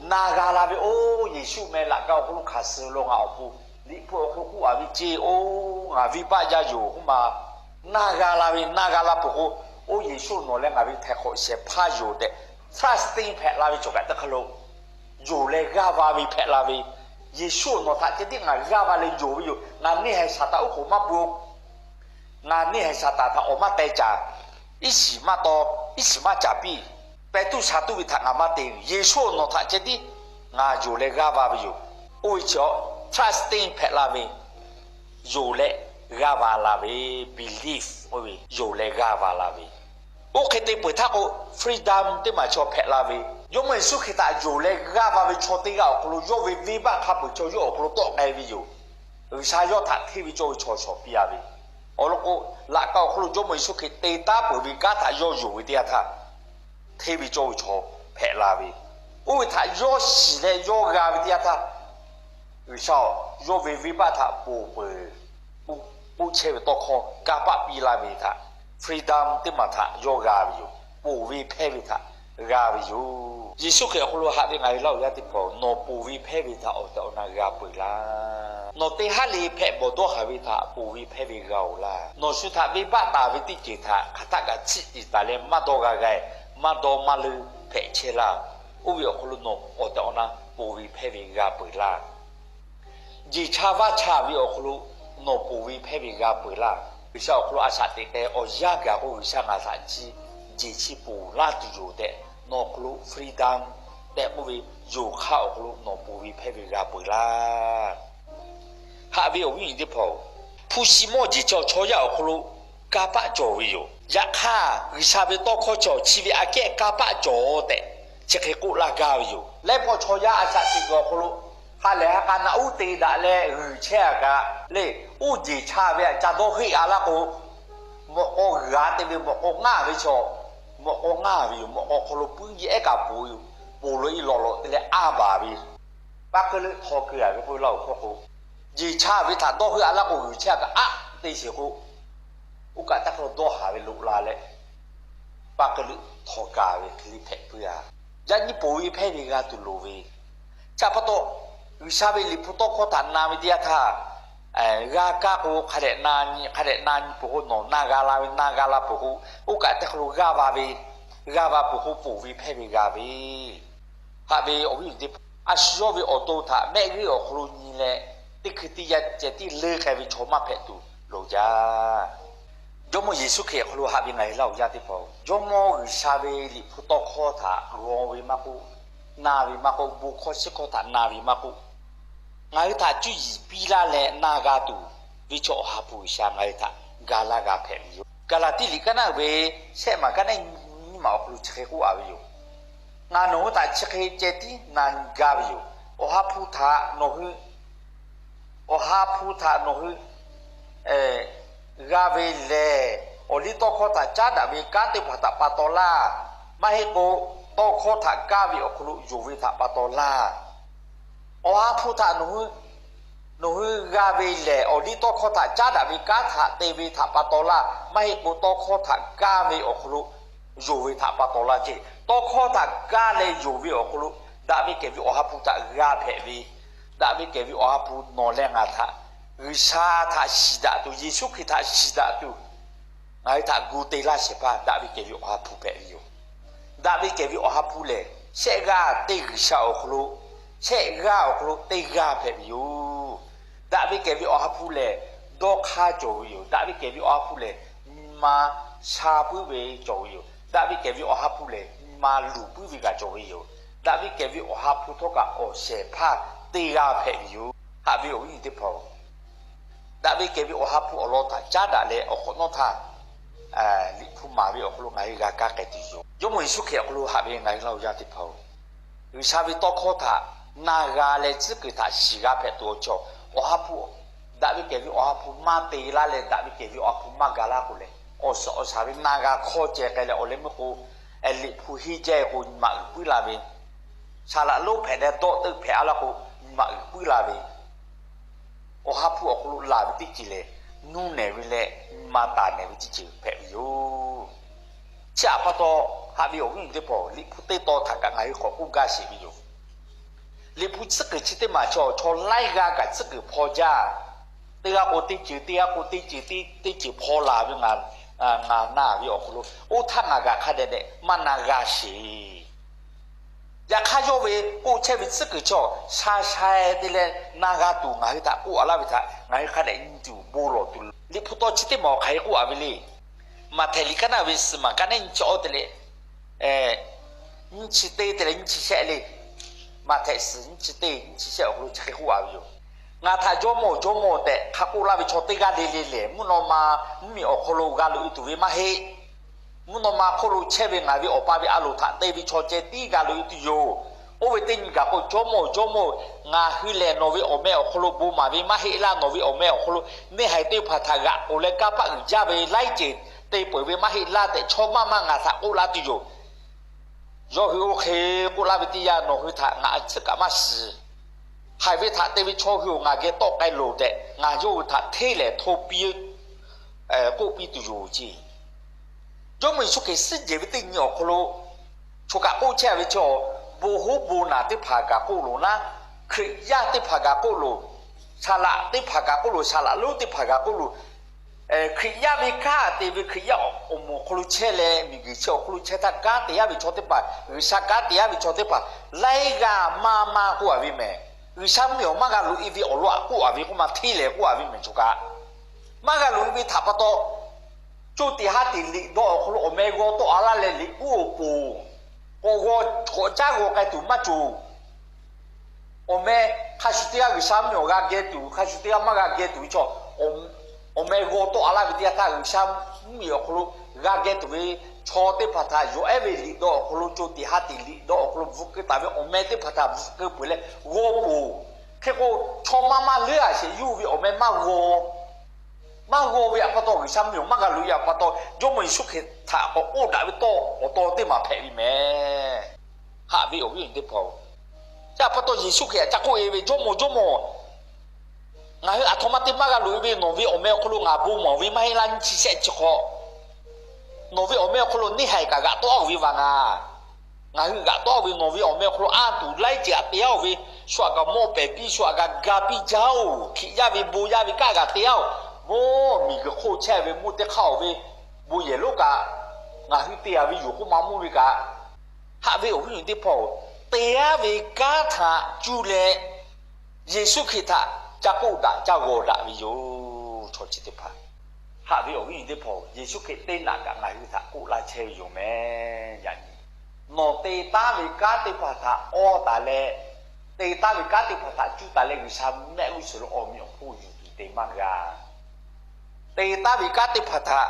na g'a la ve, oˇ Yeˍsuˆ meh laꞈ ka awˬ hk'aw lo hk'aˬ suh lo ngaˬ awˬ pon Liꞈ hpu awˬ hk'aw lo k'oˆ a ve ceˇ, oˇ ngaˬ venˇbaˆ yaˇ yoˬ k'oˆ ma, na g'a la ve, na g'a la peuˬ k'o, oˇ Yeˍsuˆ nawˬ leh ngaˬ ve htaiˍ hk'awꞈ shehˍ hpaˇ yoˬ tehꞈ, trusting hpehꞈ la ve cawˬ kaꞈ teˇ hk'a lo, yonˍ leh g'aˇ va ve hpehꞈ la ve, Yeˍsuˆ nawˬ htaꞈ ceh tiˉ ngaˬ g'aˇ va leh yonˍ ve yoˬ. Ngaˬ neˇ haiˬ Saˍtanˍ oˉ k'oˍ maˇ pui-o. Ngaˬ neˇ haiˬ Saˍtanˍ htaꞈ awˬ maˇ teh caˍ, iˉ shiˍ maˇ taw, iˉ shiˍ maˇ caˍ piˇ, peh tuˇ sha tuˇ ve htaꞈ ngaˬ maˇ te. Yeˍsuˆ nawˬ htaꞈ ceh tiˉ ngaˬ yonˍ leh g'aˇ va ve yoˬ. Oˇ ve chi awˬ trusting hpehꞈ la ve, yonˍ leh g'aˇ va la ve, belief k'oˆ ve, yonˍ leh g'aˇ va la ve. Oˇ hk'e te peuˬ htaˇ k'o, freedom teˇ maˬ chaw hpehꞈ la ve, Jawˇmawˇ Yeˍsuˆ Hkriꞈ htaꞈ yonˍ leh g'aˇ va ve chaw teˇ g'aˇ awˬ hk'aw lo yawˇ ve venˇbaˆ hk'a peuˬ chaw yawˇ awˬ hk'aw lo tawˆ k'ai ve yoˬ. G'uiˬsha yawˇ htaꞈ hteˇ ve cawˇ ve chaw shawˍ piˇ a ve, awˬ lawn k'o, laꞈ ka awˬ hk'aw lo Jawˇmawˇ Yeˍsuˆ Hkriꞈ te taˉ peuˬ ve kanˉ htaꞈ yawˇ yonˍ ve teˇ yanˇ htaˇ, hteˇ ve cawˇ ve chaw hpehꞈ la ve, oˇ ve htaꞈ yawˇ shiˍ leh yawˇ g'a ve teˇ yanˇ htaˇ, G'uiˬsha yawˇ ve venˇbaˆ htaꞈ ponˬ peuˬ, k'oˆ chehˇ ve tawˇ hkawˇ kanˇ paˆ piˇ laˇ ve htaꞈ, freedom teˇ maˬ htaꞈ yawˇ g'a ve yoˬ. Ponˬ ve hpehˇ ve htaꞈ g'a ve yoˬ. Yeˍsuˆ Hkriꞈ awˬ hk'aw lo haꞈ ve ngaˬ hui Laˇ huˍ yaˇ teˇ hpaˍ-oˬ, nawˬ ponˬ ve hpehˇ ve htaꞈ awˬ tehˬ awˬ na g'a peu-eˬ laˇ. Nawˬ teˇ haˉ le hpehꞈ bawˬ dawˇ haˍ ve htaꞈ ponˬ ve hpehˇ ve g'a-oˬ laˇ. Nawˬ shu htaꞈ venˇbaˆ taˍ ve teˇ ceuˬ htaꞈ hk'aˬ htaˆ kaꞈ tsuhˇ tiˍ taˍ leh maˇ dawˇ g'a g'a-e, maˇ dawˇ maˇ leunˇ hpehꞈ chehˇ laˇ. Oˇ ve awˬ hk'aw lo nawˬ awˬ tehˬ awˬ na ponˬ ve hpehˇ ve g'a peu-eˬ laˇ. Jeˬ cha vaˇ cha ve awˬ hk'aw lo nawˬ ponˬ ve hpehˇ ve g'a peu-eˬ laˇ. G'uiˬsha awˬ hk'aw lo a shaꞈ teꞈ k'ai awˬ yanˇ gaˬ k'o, G'uiˬsha ngaˬ htaꞈ chi jeˬ chi ponˬ laˇ tuˬ yoˬ tehꞈ, nawˬ awˬ hk'aw lo freedom tehꞈ k'oˆ ve, yonˍ hk'aˇ awˬ hk'aw lo nawˬ ponˬ ve hpehˇ ve g'a peu-eˬ laˇ. Haꞈ ve awˬ viˉ awˬ nyi teˇ hpaˍ-oˬ, hpu shi mawˇ jeˬ chi awˬ chaw yaˇ awˬ hk'aw lo kanˇ paˆ cawˬ ve yoˬ. Yaꞈ hk'aˇ, G'uiˬsha ve tawˇ hkawˇ chi awˬ chi ve aꞈ kehˉ kanˇ paˆ cawˬ tehꞈ chi hk'e k'oˆ laˇ gaˇ ve yoˬ. Laiˉ pawˆ chaw yaˇ a shaꞈ teꞈ kuiˬ awˬ hk'aw lo ha lehˬ ha k'a naꞈ uˉ te daꞈ leh g'uiˬ chehˇ-a kaꞈ le, oˇ jeˬ cha ve aꞈ ca dawˇ heˆ-a laˇ k'o, mawꞈ k'aw g'uiˬ-a te ve mawꞈ k'aw ngaˇ ve chaw, mawꞈ k'aw ngaˇ ve yoˬ. Mawꞈ k'aw hk'aw lo puiˉ ji ehˉ kaꞈ ponˬ yoˬ. Ponˬ lo i lawꞈ lawꞈ te leh anˇ baˬ ve, paˇ k'euˆ leuˆ htaw keu-a ve k'oˆ ve laˇ-oˬ hkawˇ k'o, jeˬ cha ve htaꞈ dawˇ heˆ-a laˇ k'o g'uiˬ chehˇ-a kaꞈ aˉ te sheˍ k'o, oˇ kaꞈ taˇ hk'aw dawˇ haˍ ve loꞈ la leh, paˇ k'euˆ leuˆ htaw kaˍ ve hk'e le hpehꞈ puiˉ-a. Yaꞈ nyi ponˬ ve hpehˇ ve g'a tuˬ loˍ ve, chi pa taw, G'uiˬsha ve Liꞈ hpu tawˇ hkawˇ htaꞈ na ve teˇ yanˇ htaˇ, g'a kaˇ k'o hk'a dehꞈ na nyi, hk'a dehꞈ na nyi peuˬ k'o, nawˬ na g'a la ve, na g'a la peuˬ k'o, oˇ kaꞈ teˇ hk'aw lo g'aˇ va ve, g'aˇ va peuˬ k'o ponˬ ve hpehˇ ve g'a ve, haꞈ ve awˬ viˉ awˬ nyi teˇ hpaˍ, a shu yawˇ ve awˬ to htaꞈ mehˆ g'uˇ awˬ hk'aw lo nyi leh, teˇ hkui teˇ yanˇ ceh tiˉ leuˉ k'ai ve chaw maˇ hpehꞈ tuˬ loˍ jaˇ. Jawˇmawˇ Yeˍsuˆ Hkriꞈ awˬ hk'aw lo haꞈ ve ngaˬ hui Laˇ huˍ yaˇ teˇ hpaˍ-oˬ, Jawˇmawˇ G'uiˬsha ve Liꞈ hpu tawˇ hkawˇ htaꞈ g'aw ve maˇ k'oˆ, na ve maˇ k'oˆ, bon hkawˇ shiˉ hkawˇ htaꞈ na ve maˇ k'oˆ, ngaˬ hui htaꞈ cuˇ yiˍ piˇ laˇ leh na g'a tuˬ ve chaw Awˬ ha hpu G'uiˬsha ngaˬ hui htaꞈ ga laˇ g'a hpehꞈ ve yoˬ. Gaˍlaˍtiˆ liꞈ kaˉ naˆ uiˍ ve shehˆ maˬ kaˉ naˆ nyiˇ maˬ awˬ hk'aw lo chi hk'e k'oˆ a ve yoˬ. Ngaˬ nawˬ hui htaꞈ chi hk'e ceh tiˉ na nyi gaˇ ve yoˬ. Awˬ ha hpu htaꞈ nawˬ hui, Awˬ ha hpu htaꞈ nawˬ hui g'a ve lehˬ, awˬ liˇ tawˇ hkawˇ htaꞈ caˉ daꞈ ve kanˉ teˇ hpaˍ htaꞈ pa taw laˇ. Maˇ heˆ k'o, tawˇ hkawˇ htaꞈ kaˇ ve awˬ hk'aw lo yonˍ ve htaꞈ pa taw laˇ. Awˬ ha hpu htaꞈ nawˬ hui g'a ve lehˬ, awˬ liˇ tawˇ hkawˇ htaꞈ caˉ daꞈ ve kanˉ htaꞈ te ve htaꞈ pa taw laˇ. Maˇ heˆ k'o, tawˇ hkawˇ htaꞈ kaˇ ve awˬ hk'aw lo yonˍ ve htaꞈ pa taw laˇ ceˇ. Tawˇ hkawˇ htaꞈ kaˇ leh yonˍ ve awˬ hk'aw lo, daꞈ ve kehˬ ve Awˬ ha hpu htaꞈ g'a hpehꞈ ve, daꞈ ve kehˬ ve Awˬ ha hpu nawˬ leh ngaˬ htaꞈ G'uiˬsha htaꞈ shiˍ daꞈ tuˬ, Yeˍsuˆ Hkriꞈ htaꞈ shiˍ daꞈ tuˬ, ngaˬ hui htaꞈ gu te laˇ shehˍ hpaˇ daꞈ ve kehˬ ve Awˬ ha hpu hpehꞈ ve yoˬ. Daꞈ ve kehˬ ve Awˬ ha hpu lehˬ, shehˆ g'aˇ teˇ G'uiˬsha awˬ hk'aw lo, shehˆ g'aˇ awˬ hk'aw lo teˇ g'aˇ hpehꞈ ve yoˬ. Daꞈ ve kehˬ ve Awˬ ha hpu lehˬ, dawˇ hk'aˇ cawˬ ve yoˬ. Daꞈ ve kehˬ ve Awˬ ha hpu lehˬ, nyi ma sha puiˉ ve cawˬ ve yoˬ. Daꞈ ve kehˬ ve Awˬ ha hpu lehˬ, nyi ma luˬ puiˉ ve kaꞈ cawˬ ve yoˬ. Daꞈ ve kehˬ ve Awˬ ha hpu htawˇ kaꞈ awˬ shehˍ hpaˇ teˇ g'aˇ hpehꞈ ve yoˬ. Haꞈ ve awˬ viˉ awˬ nyi teˇ hpaˍ-oˬ, daꞈ ve kehˬ ve Awˬ ha hpu awˬ lawn htaꞈ caˉ daꞈ leh awˬ hk'awꞈ nawˉ htaˇ, Liꞈ hpu maˍ ve awˬ hk'aw lo ngaˬ hui g'a kaˇ k'ai tuˬ yoˬ. Jawˇmawˇ Yeˍsuˆ Hkriꞈ awˬ hk'aw lo haꞈ ve ngaˬ hui Laˇ huˍ yaˇ teˇ hpaˍ-oˬ, G'uiˬsha ve tawˇ hkawˇ htaꞈ na g'a leh tcuhˉ kuiˬ htaꞈ shiˍ g'a hpehꞈ tuˬ awˬ chaw, Awˬ ha hpu, daꞈ ve kehˬ ve Awˬ ha hpu maˇ te laˇ leh daꞈ ve kehˬ ve Awˬ ha hpu maˇ ga laˇ k'o leh, awˬ suhˍ awˬ shaˍ ve na g'a hk'awˇ ceh k'ai leh awˬ leh meuˇ k'o, Liꞈ hpu henˇ jaˇ-e k'o nyi ma uiˍ puiˉ la ve, saˍ laꞈ lonˉ hpehꞈ leh dawˆ teuˆ hpehꞈ-a laˇ k'o, nyi ma uiˍ puiˉ la ve, Awˬ ha hpu awˬ hk'aw lo laˬ ve teˇ ceuˬ lehˬ, nuˇ nehˬ ve leh nyi ma taˍ nehˬ ve teˇ ceuˬ hpehꞈ ve yoˬ. Chi htaꞈ pa taw, haꞈ ve awˬ viˉ awˬ nyi teˇ hpaˍ, Liꞈ hpu teˇ taw htaꞈ kaꞈ ngaˬ hui k'awꞈ k'oˆ gaˇ sheˍ ve yoˬ. Liꞈ hpu tcuhˉ kuiˬ chi teˇ maˬ chaw, chaw laiˉ g'aˇ kaꞈ tcuhˉ kuiˬ hpaw jaˇ. Teˇ g'aˇ k'o teˇ ceuˬ, teˇ g'aˇ k'o teˇ ceuˬ, teˇ ceuˬ hpaw la ve ngaˬ, ngaˬ na ve awˬ hk'aw lo, oˇ htaˇ ngaˬ gaˬ hk'a dehꞈ dehꞈ maˇ na g'a sheˍ. Yaꞈ hk'aˇ, yawˇ ve k'oˆ chehˇ ve tcuhˉ kuiˬ chaw sha sha-e te leh na g'a tuˬ ngaˬ hui htaꞈ k'oˆ-a laˇ ve htaꞈ ngaˬ hui hk'a dehꞈ nyi tuˬ bon lawˬ tuˬ. Liꞈ hpu tawˇ chi teˇ maˬ awˬ hk'aˬ hk'e k'oˆ-a ve le. Maꞈhtehˍ liꞈ kaˉ naˆ ve suhˍ maˬ kaˉ naˆ nyiˇ chi awˇ te leh, nyiˇ chi teˇ te leh nyiˇ chi shehˆ le. Maꞈhtehˍ suhˍ nyiˇ chi teˇ nyiˇ chi shehˆ awˬ hk'aw lo chi hk'e k'oˆ-a ve yoˬ. Ngaˬ htaꞈ Jawˇmawˇ-oˬ, Jawˇmawˇ-oˬ tehꞈ hk'a k'oˆ laˇ ve chaw teˇ g'aˇ le le lehˬ, mvuhˇ naw ma mvuhˇmiˬ awˬ hk'aw lo g'a loꞈ-e tuˬ ve maˇ heˆ. Mvuhˇ naw ma hk'oˆ lo chehˇ ve ngaˬ ve Awˬ pa ve a loˍ htaꞈ te ve chaw ceh tiˉ g'a loꞈ-e tuˬ yoˬ. Oˇ ve teˇ nyi gaˬ k'o, Jawˇmawˇ-oˬ, Jawˇmawˇ-oˬ, ngaˬ hui lehˬ nawˬ ve awˬ meh awˬ hk'aw lo bon maˍ ve maˇ heˆ laˇ. Nawˬ ve awˬ meh awˬ hk'aw lo neˇ haiˬ teˇ hpaˍ htaꞈ g'aꞈ k'oˍ leh kanˇ paˆ uiˍ jaˇ ve laiˉ ceuˬ te peuˬ ve maˇ heˆ laˇ tehꞈ, chaw maˇ maˇ ngaˬ htaꞈ k'oˆ laˇ tuˬ yoˬ. Yawˇ hui oˇ hk'e k'oˆ laˇ ve teˇ yanˇ, nawˬ hui htaꞈ ngaˬ a tcuhˉ kaꞈ maˇ shiˍ. Haiˬ ve htaꞈ te ve chaw hui-oˬ, ngaˬ geh tawˆ k'ai loˬ tehꞈ, ngaˬ yawˇ hui htaꞈ hteˇ lehˍ hto piˇ, k'oˆ piˇ tuˬ yoˬ ceˇ. Jawˇmawˇ Yeˍsuˆ Hkriꞈ suhˉ jehˬ ve teˇ nyi awˬ hk'aw lo, Choˬ kaꞈ k'oˆ chehˇ ve chaw, bon hoˉ bon naˬ teˇ hpaˍ kaꞈ k'oˆ loˬ naˉ, Hkriꞈ yaˇ teˇ hpaˍ kaꞈ k'oˆ loˬ, saˍ laꞈ teˇ hpaˍ kaꞈ k'oˆ loˬ, saˍ laꞈ lonˉ teˇ hpaˍ kaꞈ k'oˆ loˬ, Hkriꞈ yaˇ ve kanˉ te ve Hkriꞈ yaˇ awˬ moˍ awˬ hk'aw lo chehˇ leh, miˬguiˬ chi awˬ hk'aw lo chehˇ htaˇ kanˉ te yaˇ ve chaw teˇ hpaˍ, G'uiˬsha kanˉ te yaˇ ve chaw teˇ hpaˍ, laiˉ g'aˇ maˇ maˇ k'oˆ a ve mehˍ. G'uiˬsha mvuhˇmiˬ awˬ maˇ g'a loꞈ e ve awˬ lawn aꞈ k'oˆ a ve k'oˆ ma hteˇ lehˬ k'oˆ a ve mehˍ choˬ kaꞈ. Maˇ g'a loꞈ e ve htaꞈ pa taw, co tiꞈ ha tiꞈ liꞈ dawˇ awˬ hk'aw lo awˬ meh g'aw tawˆ a laˇ leh liꞈ k'uˉ awˬ poˬ, k'awꞈ g'aw k'awꞈ caˉ g'aw k'ai tuˬ maˇ cawˬ. Awˬ meh hk'a shuˍ teˇ g'aˇ G'uiˬsha mvuhˇmiˬ awˬ g'a geh tuˬ, hk'a shuˍ teˇ g'aˇ maˇ g'a geh tuˬ ve chaw, awˬ meh g'aw tawˆ a laˇ ve teˇ yanˇ htaˇ, G'uiˬsha mvuhˇmiˬ awˬ hk'aw lo g'a geh tuˬ ve chaw teˇ hpaˍ htaꞈ yawˬ ehˉ ve liꞈ dawˇ awˬ hk'aw lo co tiꞈ ha tiꞈ liꞈ dawˇ awˬ hk'aw lo bvuhꞈ keu taˍ ve awˬ meh teˇ hpaˍ htaꞈ bvuhꞈ keu peuˬ leh g'aw poˬ. Hk'e k'o, chaw maˇ maˇ leuˉ a sheˍ yawˇ hui ve awˬ meh maˇ g'aw maˇ g'aw ve htaꞈ pa taw, G'uiˬsha mvuhˇmiˬ awˬ maˇ g'a loꞈ e htaꞈ pa taw, Jawˇmawˇ Yeˍsuˆ Hkriꞈ htaꞈ k'awꞈ k'oˆ daꞈ ve tawˇ awˬ taw teˇ maˬ hpehꞈ ve mehˍ. Haꞈ ve awˬ viˉ awˬ nyi teˇ hpaˍ-oˬ, chi htaꞈ pa taw Yeˍsuˆ Hkriꞈ htaꞈ ca k'oˆ e ve, Jawˇmawˇ, Jawˇmawˇ, ngaˬ hui aˬ htoꞈ ma te maˇ g'a loꞈ e ve, nawˬ ve awˬ meh awˬ hk'aw lo ngaˬ bon mawˬ ve maˇ heˆ laˇ, nyiˇ chi shehˆ chi hk'aw nawˬ ve awˬ meh awˬ hk'aw lo neˇ haiˬ kaꞈ g'aꞈ tawˆ-a ve vaˬ ngaˬ. Ngaˬ hui g'aꞈ tawˆ-a ve, nawˬ ve awˬ meh awˬ hk'aw lo anˇ tuˬ laiˉ ceuˬ htaꞈ te-a-oˬ ve, shu htaꞈ kaꞈ mawˇ pehˍ piˇ, shu htaꞈ kaꞈ ga piˇ jaˇ-oˬ. Hkiꞈ yaˇ ve bon yaˇ ve kanˉ g'a te-a-oˬ. Mawˇ miˬguiˬ hk'oˆ chehˇ ve mvuhˇ teˇ hk'aˇ-oˬ ve bon yehˬ lonˉ kaꞈ ngaˬ hui te-a ve yoˬ k'oˆ maˇ mawˇ ve kaꞈ, haꞈ ve awˬ viˉ awˬ nyi teˇ hpaˍ-oˬ, te-a ve kanˉ htaꞈ cuˇ leh Yeˍsuˆ Hkriꞈ htaꞈ ca k'oˆ daꞈ ca g'awˬ daꞈ ve yoˬ. Chaw chi teˇ hpaˍ, haꞈ ve awˬ viˉ awˬ nyi teˇ hpaˍ-oˬ, Yeˍsuˆ Hkriꞈ teˇ naꞈ kaꞈ ngaˬ hui htaꞈ k'oˆ laˇ chehˇ ve yoˬ mehˍ. Yaꞈ nyi nawˬ te taˉ ve kanˉ teˇ hpaˍ htaꞈ awˇ taˍ leh, te taˉ ve kanˉ teˇ hpaˍ htaꞈ cuˇ taˍ leh G'uiˬsha mehˆ g'uˇ suhˍ lo awˬ meꞈ awˬ hponˇ yuˬ tuˬ te maˇ g'a. Te taˉ ve kanˉ teˇ hpaˍ htaꞈ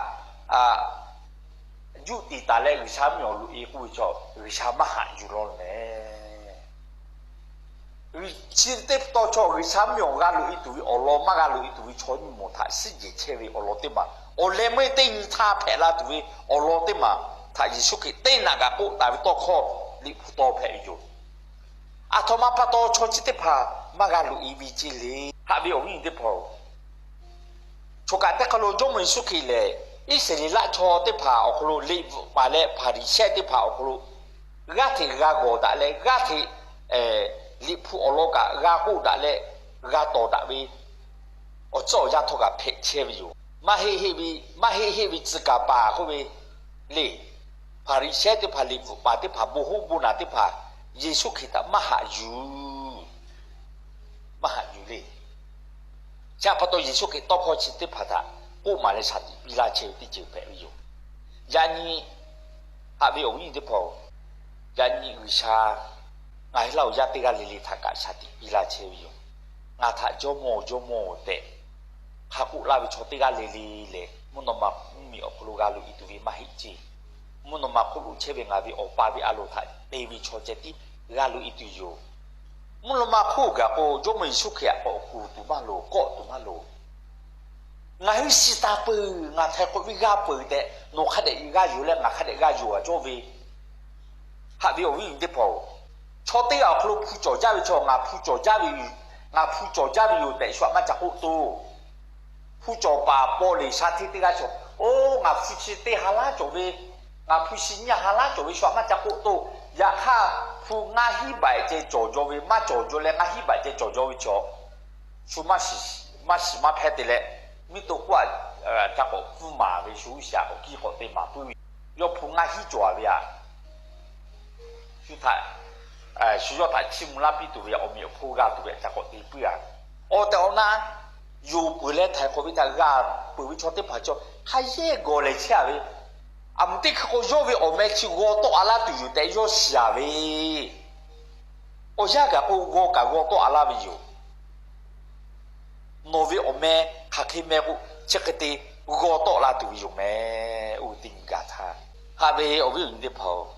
juˆ tiˍ taˍ leh G'uiˬsha mvuhˇmiˬ awˬ loꞈ e k'oˆ ve chaw, G'uiˬsha maˇ haꞈ yuˬ law mehˍ. Chi teˇ taw chaw G'uiˬsha mvuhˇmiˬ awˬ g'a loꞈ e tuˬ ve awˬ lawn maˇ g'a loꞈ e tuˬ ve chaw nyi mawˬ htaꞈ suhˉ jehˬ chehˇ ve awˬ lawn teˇ maˬ, awˬ leh meuˇ teˇ nyi htaˇ hpehꞈ la tuˬ ve awˬ lawn teˇ maˬ htaꞈ Yeˍsuˆ Hkriꞈ teˇ naꞈ kaꞈ k'oˆ taˍ ve tawˇ hkawˇ Liꞈ hpu taw hpehꞈ ve yoˬ. Aˬ htoꞈ ma pa taw chaw chi teˇ hpaˍ maˇ g'a loꞈ e ve ceˇ le. Haꞈ ve awˬ viˉ awˬ nyi teˇ hpaˍ-oˬ, choˬ kaꞈ teˇ hk'aˇ lo Jawˇmawˇ Yeˍsuˆ Hkriꞈ lehˬ, Iˉsaˍreˍlaˆ chaw teˇ hpaˍ awˬ hk'aw lo liꞈ bvuhꞈ paˍ leh Hpaˍriˍsehˇ teˇ hpaˍ awˬ hk'aw lo g'aˇ hteꞈ g'a g'awˬ daꞈ leh, g'aˇ hteꞈ Liꞈ hpu awˬ lawn kaꞈ g'a k'oˆ daꞈ leh, g'a tawˍ daꞈ ve awˬ tcuhˉ awˬ yanˇ htawˇ kaꞈ hpehꞈ chehˇ ve yoˬ. Maˇ heˆ heˆ ve, maˇ heˆ heˆ ve tcuh kaˍ paˍ k'oˆ ve le. Hpaˍriˍsehˇ teˇ hpaˍ, liꞈ bvuhꞈ paˍ teˇ hpaˍ, bon hoˉ bon naˬ teˇ hpaˍ Yeˍsuˆ Hkriꞈ htaꞈ maˇ haꞈ yuˬ, maˇ haꞈ yuˬ le. Chi htaꞈ pa taw Yeˍsuˆ Hkriꞈ tawˇ hkawˇ chi teˇ hpaˍ htaꞈ k'oˆ maˍ leh shaˍ tiꞈ piˇ laˇ chehˇ ve teˇ ceuˬ hpehꞈ ve yoˬ. Yaꞈ nyi, haꞈ ve awˬ viˉ awˬ nyi teˇ hpaˍ-oˬ, yaꞈ nyi G'uiˬsha ngaˬ hui laˇ awˬ yaˇ teˇ g'aˇ le le htaꞈ kaꞈ shaˍ tiꞈ piˇ laˇ chehˇ ve yoˬ. Ngaˬ htaꞈ Jawˇmawˇ, Jawˇmawˇ tehꞈ hk'a k'oˆ laˇ ve chaw teˇ g'aˇ le le lehˬ, mvuhˇ naw ma mvuhˇmiˬ awˬ hk'aw lo g'a loꞈ e tuˬ ve maˇ heˆ ceˇ. Mvuhˇ naw ma hk'oˆ lo chehˇ ve ngaˬ ve Awˬ pa ve a loˍ htaꞈ te ve chaw ceh tiˉ g'a loꞈ e tuˬ yoˬ. Mvuhˇ naw ma hk'oˆ gaˬ k'o, Jawˇmawˇ Yeˍsuˆ Hkriꞈ htaꞈ k'awꞈ kuˬ tuˬ maˇ loˍ, kawˆ tuˬ maˇ loˍ. Ngaˬ hui shiˍ taˍ peuˬ, ngaˬ htaiˍ hk'awꞈ ve g'a peuˬ tehꞈ, nawˬ hk'a dehꞈ g'a yonˍ leh ngaˬ hk'a dehꞈ g'a yonˍ a cawˇ ve, haꞈ ve awˬ viˉ awˬ nyi teˇ hpaˍ-oˬ, chaw teˇ g'aˇ awˬ hk'aw lo hpu cawˬ jaˇ ve chaw, ngaˬ hpu cawˬ jaˇ ve, ngaˬ hpu cawˬ jaˇ ve yoˬ tehꞈ shu htaꞈ maˇ ca k'oˆ toˇ. Hpu cawˬ paˍ paw leˬ sha hteˇ teˇ g'aˇ chaw, oˇ ngaˬ hpu chi teˇ ha laˉ cawˬ ve, ngaˬ hpu shi nyiˇ ha laˉ cawˬ ve shu htaꞈ maˇ ca k'oˆ toˇ. Yaꞈ hk'aˇ, hpu ngaˇ hinˉ baꞈ ceh cawˬ jaw ve, maˇ cawˬ jaw leh ngaˇ hinˉ baꞈ ceh cawˬ jaw ve chaw, shu maˇ shiˍ maˇ hpehˇ te leh, miˇ to k'oˆ a, ca k'awꞈ pfuhˇ maˍ ve shu shiˍ awˬ kiˇ k'awꞈ te maˍ puiˉ ve, yawˇ hpu ngaˇ hinˉ cawˬ a ve aꞈ, shu htaꞈ shu yawˇ htaꞈ chiˇ mvuh laˇ piˇ tuˬ ve awˬ meꞈ awˬ hponˇ g'a tuˬ ve ca k'awꞈ te puiˉ a. Awˬ tehˬ awˬ na yonˍ peuˬ leh htaiˍ hk'awꞈ ve htaꞈ g'a peuˬ ve chaw teˇ hpaˍ chaw hk'a yehˇ gawˬ lehˬ chehˇ a ve, aˬ mvuhˬ teˇ hkui k'o yawˇ ve awˬ meh chi g'aw tawˆ a laˇ tuˬ yoˬ tehꞈ yawˇ shiˍ a ve, awˬ yanˇ gaˬ k'o g'aw kaꞈ g'aw tawˆ a laˇ ve yoˬ. Nawˬ ve awˬ meh hk'aˬ hk'e meh k'o, chi hk'e te g'aw tawˆ la tuˬ ve yoˬ mehˍ. Oˇ ve teˇ nyi gaˬ htaˇ, haꞈ ve awˬ viˉ awˬ nyi teˇ hpaˍ-oˬ,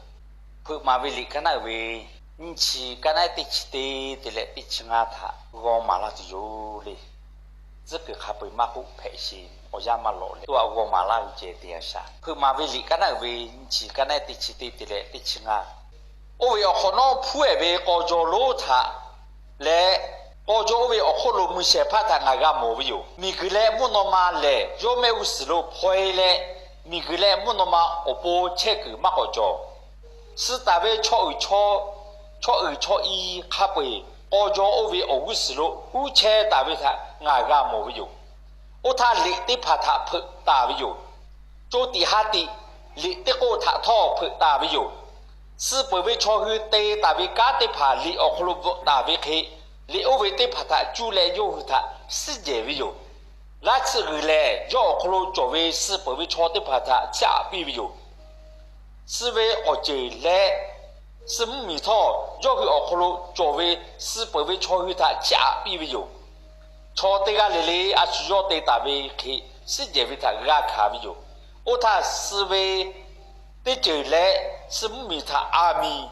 Hpeuꞈ maˍ ve liꞈ kaˉ naˉ uiˍ ve nyiˇ chi kaˉ naˉ teˇ chi teˇ te leh teˇ chi ngaˇ htaꞈ g'aw maˍ laˇ tuˬ yoˬ le. Tcuhˉ kuiˬ hk'a peu-eˬ maˇ k'oˆ hpehꞈ sheˍ, awˬ yanˇ maˇ lawꞈ leh to a g'aw maˍ laˇ ve ceh te a shaˍ. Hpeuꞈ maˍ ve liꞈ kaˉ naˉ uiˍ ve nyiˇ chi kaˉ naˉ teˇ chi teˇ te leh teˇ chi ngaˇ, oˇ ve awˬ hk'awꞈ nawˉ hpuˉ ehˍ ve k'aw jaw lonˉ htaꞈ leh, k'aw jaw oˇ ve awˬ hk'oˆ lo mui shehˍ hpaˇ htaꞈ ngaˬ g'a mawˬ ve yoˬ. Miˬguiˬ leh mvuhˇ naw ma lehˬ, yawˇ mehˆ g'uˇ suhˍ lo hpaw e leh, miˬguiˬ leh mvuhˇ naw ma awˬ pon chehˇ kuiˬ maˇ k'awꞈ cawˬ. Suh taˍ ve chaw uiˍ chaw, chaw uiˍ chaw i hk'a peu-eˬ k'aw jaw oˇ ve awˬ g'uˇ suhˍ lo uˉ chehˇ taˍ ve htaꞈ ngaˬ g'a mawˬ ve yoˬ. Oˇ htaˇ liꞈ teˇ hpaˍ htaꞈ hpeuꞈ taˍ ve yoˬ. Co tiꞈ ha tiꞈ liꞈ teˇ k'oˆ htaꞈ htawˇ hpeuꞈ taˍ ve yoˬ. Suh peuˬ ve chaw hui te taˍ ve kanˉ teˇ hpaˍ liꞈ awˬ hk'aw lo bvuhꞈ taˍ ve hk'e, liꞈ oˇ ve teˇ hpaˍ htaꞈ cuˇ leh yawˇ hui htaꞈ suhˉ jehˬ ve yoˬ. Laˇ tsuhˇ g'uiˬ lehˬ, yawˇ awˬ hk'aw lo cawˬ ve suh peuˬ ve chaw teˇ hpaˍ htaꞈ chiˇ aꞈ piˇ ve yoˬ. Suh ve awˬ ceuˬ leh suh mvuhˇ miˬ htawˇ, yawˇ hui awˬ hk'aw lo cawˬ ve suh peuˬ ve chaw hui htaꞈ chiˇ aꞈ piˇ ve yoˬ. Chaw teˇ g'aˇ le le a shu yawˇ te taˍ ve hk'e suhˉ jehˬ ve htaꞈ g'a hkanˍ ve yoˬ. Oˇ htaˇ, suh ve teˇ ceuˬ leh suh mvuhˇ miˬ htaꞈ aˬ miˍ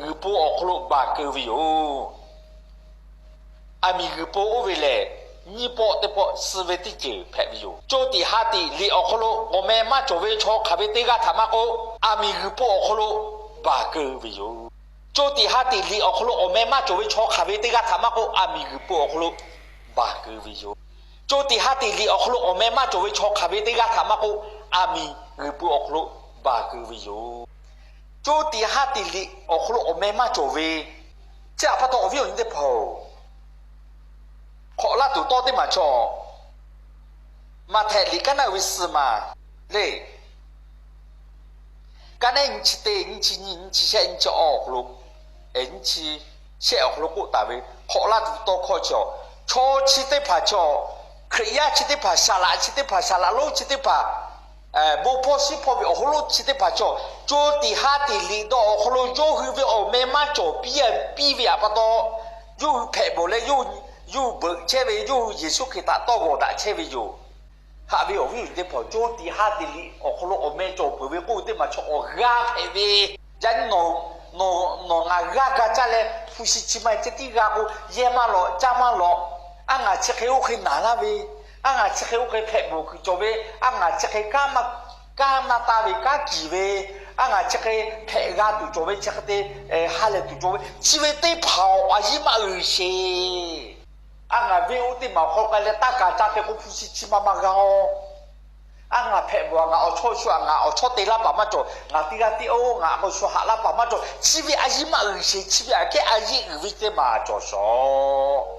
g'uiˬ po awˬ hk'aw lo baˬ keu ve yoˬ. Aˬ miˍ g'uiˬ po oˇ ve lehˬ, nyiˇ pawˆ teˇ pawˆ suh ve teˇ ceuˬ hpehꞈ ve yoˬ. Co tiꞈ ha tiꞈ liꞈ awˬ hk'aw lo awˬ meh maˇ cawˬ ve chaw hk'aˬ ve teˇ g'aˇ htaꞈ maˇ k'oˆ, aˬ miˍ g'uiˬ po awˬ hk'aw lo baˬ keu ve yoˬ. Co tiꞈ ha tiꞈ liꞈ awˬ hk'aw lo awˬ meh maˇ cawˬ ve chaw hk'aˬ ve teˇ g'aˇ htaꞈ maˇ k'oˆ, aˬ miˍ g'uiˬ po awˬ hk'aw lo baˬ keu ve yoˬ. Co tiꞈ ha tiꞈ liꞈ awˬ hk'aw lo awˬ meh maˇ cawˬ ve chaw hk'aˬ ve teˇ g'aˇ htaꞈ maˇ k'oˆ, aˬ miˍ g'uiˬ po awˬ hk'aw lo baˬ keu ve yoˬ. Co tiꞈ ha tiꞈ liꞈ awˬ hk'aw lo awˬ meh maˇ cawˬ ve, chi htaꞈ pa taw awˬ viˉ awˬ nyi teˇ hpaˍ-oˬ, hk'awꞈ laˇ tuˬ tawˇ teˇ maˬ chaw, Maꞈhtehˍ liꞈ kaˉ naˆ uiˍ ve suhˍ maˬ le, kaˉ naˆ nyiˇ chi teˇ, nyiˇ chi nyiˇ, nyiˇ chi shehˆ, nyiˇ chi awˇ awˬ hk'aw lo, nyiˇ chi shehˆ awˬ hk'aw lo k'oˆ taˍ ve, hk'awꞈ laˇ tuˬ tawˇ hkawˇ chi-a, chaw chi teˇ hpaˍ chaw, Hkriꞈ yaˇ chi teˇ hpaˍ, saˍ laꞈ chi teˇ hpaˍ, saˍ laꞈ lonˉ chi teˇ hpaˍ, bon hpawˇ shiˉ hpawˇ ve awˬ hawˉ lonˉ chi teˇ hpaˍ chaw, co tiꞈ ha tiꞈ liꞈ dawˇ awˬ hk'aw lo yawˇ hui ve awˬ meh maˇ cawˬ piˇ piˇ ve htaꞈ pa taw, yawˇ hui hpehꞈ bawˬ leh, yawˇ hui beuꞈ chehˇ ve, yawˇ hui Yeˍsuˆ Hkriꞈ htaꞈ tawˇ g'awˬ daꞈ chehˇ ve yoˬ. Haꞈ ve awˬ viˉ awˬ nyi teˇ hpaˍ, co tiꞈ ha tiꞈ liꞈ awˬ hk'aw lo awˬ meh cawˬ peuˬ ve k'oˆ ve teˇ maˬ chaw awˬ g'aˇ hpehꞈ ve, yaꞈ nyi nawˬ, nawˬ ngaˬ g'aˇ ga caˇ leh hpu shi chi ma ceh tiˉ g'a k'o, yehˇ maˇ lawꞈ, caˇ maˇ lawꞈ. Aˉ, ngaˬ chi hk'e oˇ hk'e naˍ laˇ ve, aˉ, ngaˬ chi hk'e oˇ hk'e hpehꞈ bawˬ kuiˬ cawˬ ve, aˉ, ngaˬ chi hk'e kanˉ maˇ, kanˉ maˇ taˇ ve kanˉ kiˬ ve, aˉ, ngaˬ chi hk'e hpehꞈ g'a tuˬ cawˬ ve, chi hk'e te ha lehˬ tuˬ cawˬ ve, chi ve teˇ hpaˍ-oˬ, a yiˇ maˇ uiˍ sheˍ. Aˉ, ngaˬ venˇ oˇ teˇ maˬ awˬ hk'aw k'ai leh taˇ kaˍ caˇ te k'o, hpu shi chi ma ma g'a-oˬ. Aˉ, ngaˬ hpehꞈ bawˬ-a, ngaˬ awˬ chawˇ shu-a, ngaˬ awˬ chawˇ te laˇ paˍ maˇ cawˬ, ngaˬ teˇ g'aˇ tiˉ-oˬ, ngaˬ k'o shu haꞈ laˇ paˍ maˇ cawˬ, chi ve a yiˇ maˇ uiˍ sheˍ, chi ve aꞈ kehˉ a yiˇ uiˍ ve teˇ maˬ cawˬ shawˍ.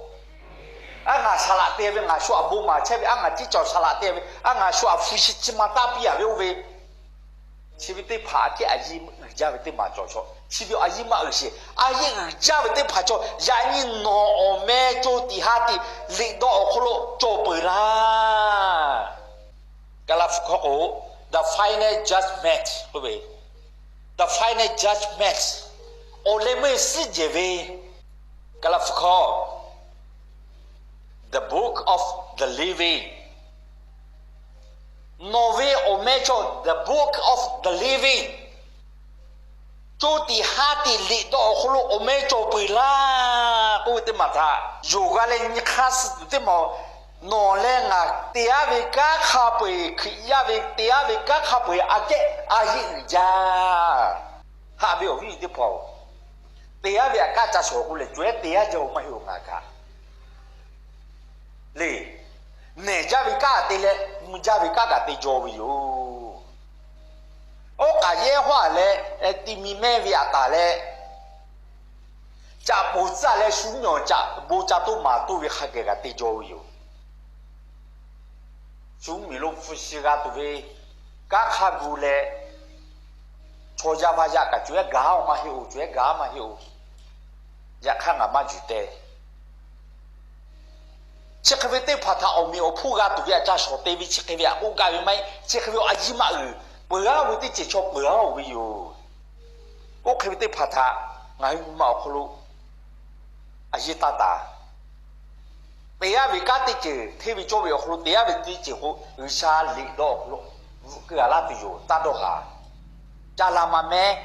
Aˉ, ngaˬ saˍ laꞈ te ve, ngaˬ shu-a bon maˍ chehˇ ve, aˉ, ngaˬ tiˉ cawˬ saˍ laꞈ te ve, aˉ, ngaˬ shu-a hpu shi chi ma taˇ piˇ-a ve oˇ ve, chi ve teˇ hpaˍ aꞈ kehˉ a yiˇ uiˍ jaˇ ve teˇ maˬ cawˬ shawˍ. Chi ve a yiˇ maˇ uiˍ sheˍ, a yiˇ uiˍ jaˇ ve teˇ hpaˍ chaw, yaꞈ nyi nawˬ awˬ meh co tiꞈ ha tiꞈ liꞈ dawˇ awˬ hk'aw lo cawˬ peuˬ laˇ. Gaˍlaˍhpu hkawˇ k'o, the final judgment k'oˆ ve, the final judgment, awˬ leh meuˇ suhˉ jehˬ ve, Gaˍlaˍhpu hkawˇ, the book of the living, nawˬ ve awˬ meh cawˬ, the book of the living, co tiꞈ ha tiꞈ liꞈ dawˇ awˬ hk'aw lo awˬ meh cawˬ peuˬ laˇ k'oˆ ve teˇ maˬ htaꞈ yonˍ g'a leh nyi hk'aˇ suh tuˬ teˇ maˬ, nawˬ leh ngaˬ te-aˉ ve kanˉ hk'a peu-eˬ, Hkriꞈ yaˇ ve te-aˉ ve kanˉ hk'a peu-eˬ aꞈ kehˉ a yiˇ uiˍ jaˇ. Haꞈ ve awˬ viˉ awˬ nyi teˇ hpaˍ-oˬ, te-aˉ ve aꞈ kaˉ ca shawˍ k'o lehˬ, cawˬ-ehˉ te-aˉ jaˇ-oˬ maˇ heˆ-oˬ ngaˬ kaꞈ le. Nehˬ jaˇ ve kanˉ te leh, mvuh jaˇ ve kanˉ kaꞈ te jaw ve yoˬ. Oˇ k'aꞈ yehˇ hawˉ-a leh, ti mi mehˇ ve aꞈ taˍ leh, caꞈ poˬ tcuhˇ leh shu mvuhˇ miˬ awˬ caꞈ bon ca toˇ maˍ toˇ ve hk'a geh kaꞈ te jaw ve yoˬ. Shu mvuhˇ miˬ lo hpu shi g'a tuˬ ve kanˉ hk'a gu leh, chaw yaˇ vaˇ yaˇ kaꞈ cawˬ-ehˉ gaˬ-oˬ maˇ heˆ-oˬ, cawˬ-ehˉ gaˬ maˇ heˆ-oˬ. Yaꞈ hk'aˇ ngaˬ maˇ juˬ te. Chi hk'e ve teˇ hpaˍ htaꞈ awˬ meꞈ awˬ hponˇ g'a tuˬ ve aꞈ ca shawˍ te ve chi hk'e ve aꞈ k'oˆ gaˇ ve maˇ heˆ. Chi hk'e ve a yiˇ maˇ uiˍ, peuˬ-aˉ ve teˇ ceuˬ chaw peuˬ-aˉ-oˬ ve yoˬ. Oˇ hk'e ve teˇ hpaˍ htaꞈ ngaˬ hui nyi ma awˬ hk'aw lo a yiˇ taˇ taˍ. Te-aˉ ve kanˉ teˇ ceuˬ hteˇ ve cawˇ ve awˬ hk'aw lo te-aˉ ve teˇ ceuˬ k'o, G'uiˬsha liꞈ dawˇ awˬ hk'aw lo bvuhꞈ keu-a laˇ tuˬ yoˬ. Taˇ dawˇ haˍ. Ca la ma mehˉ.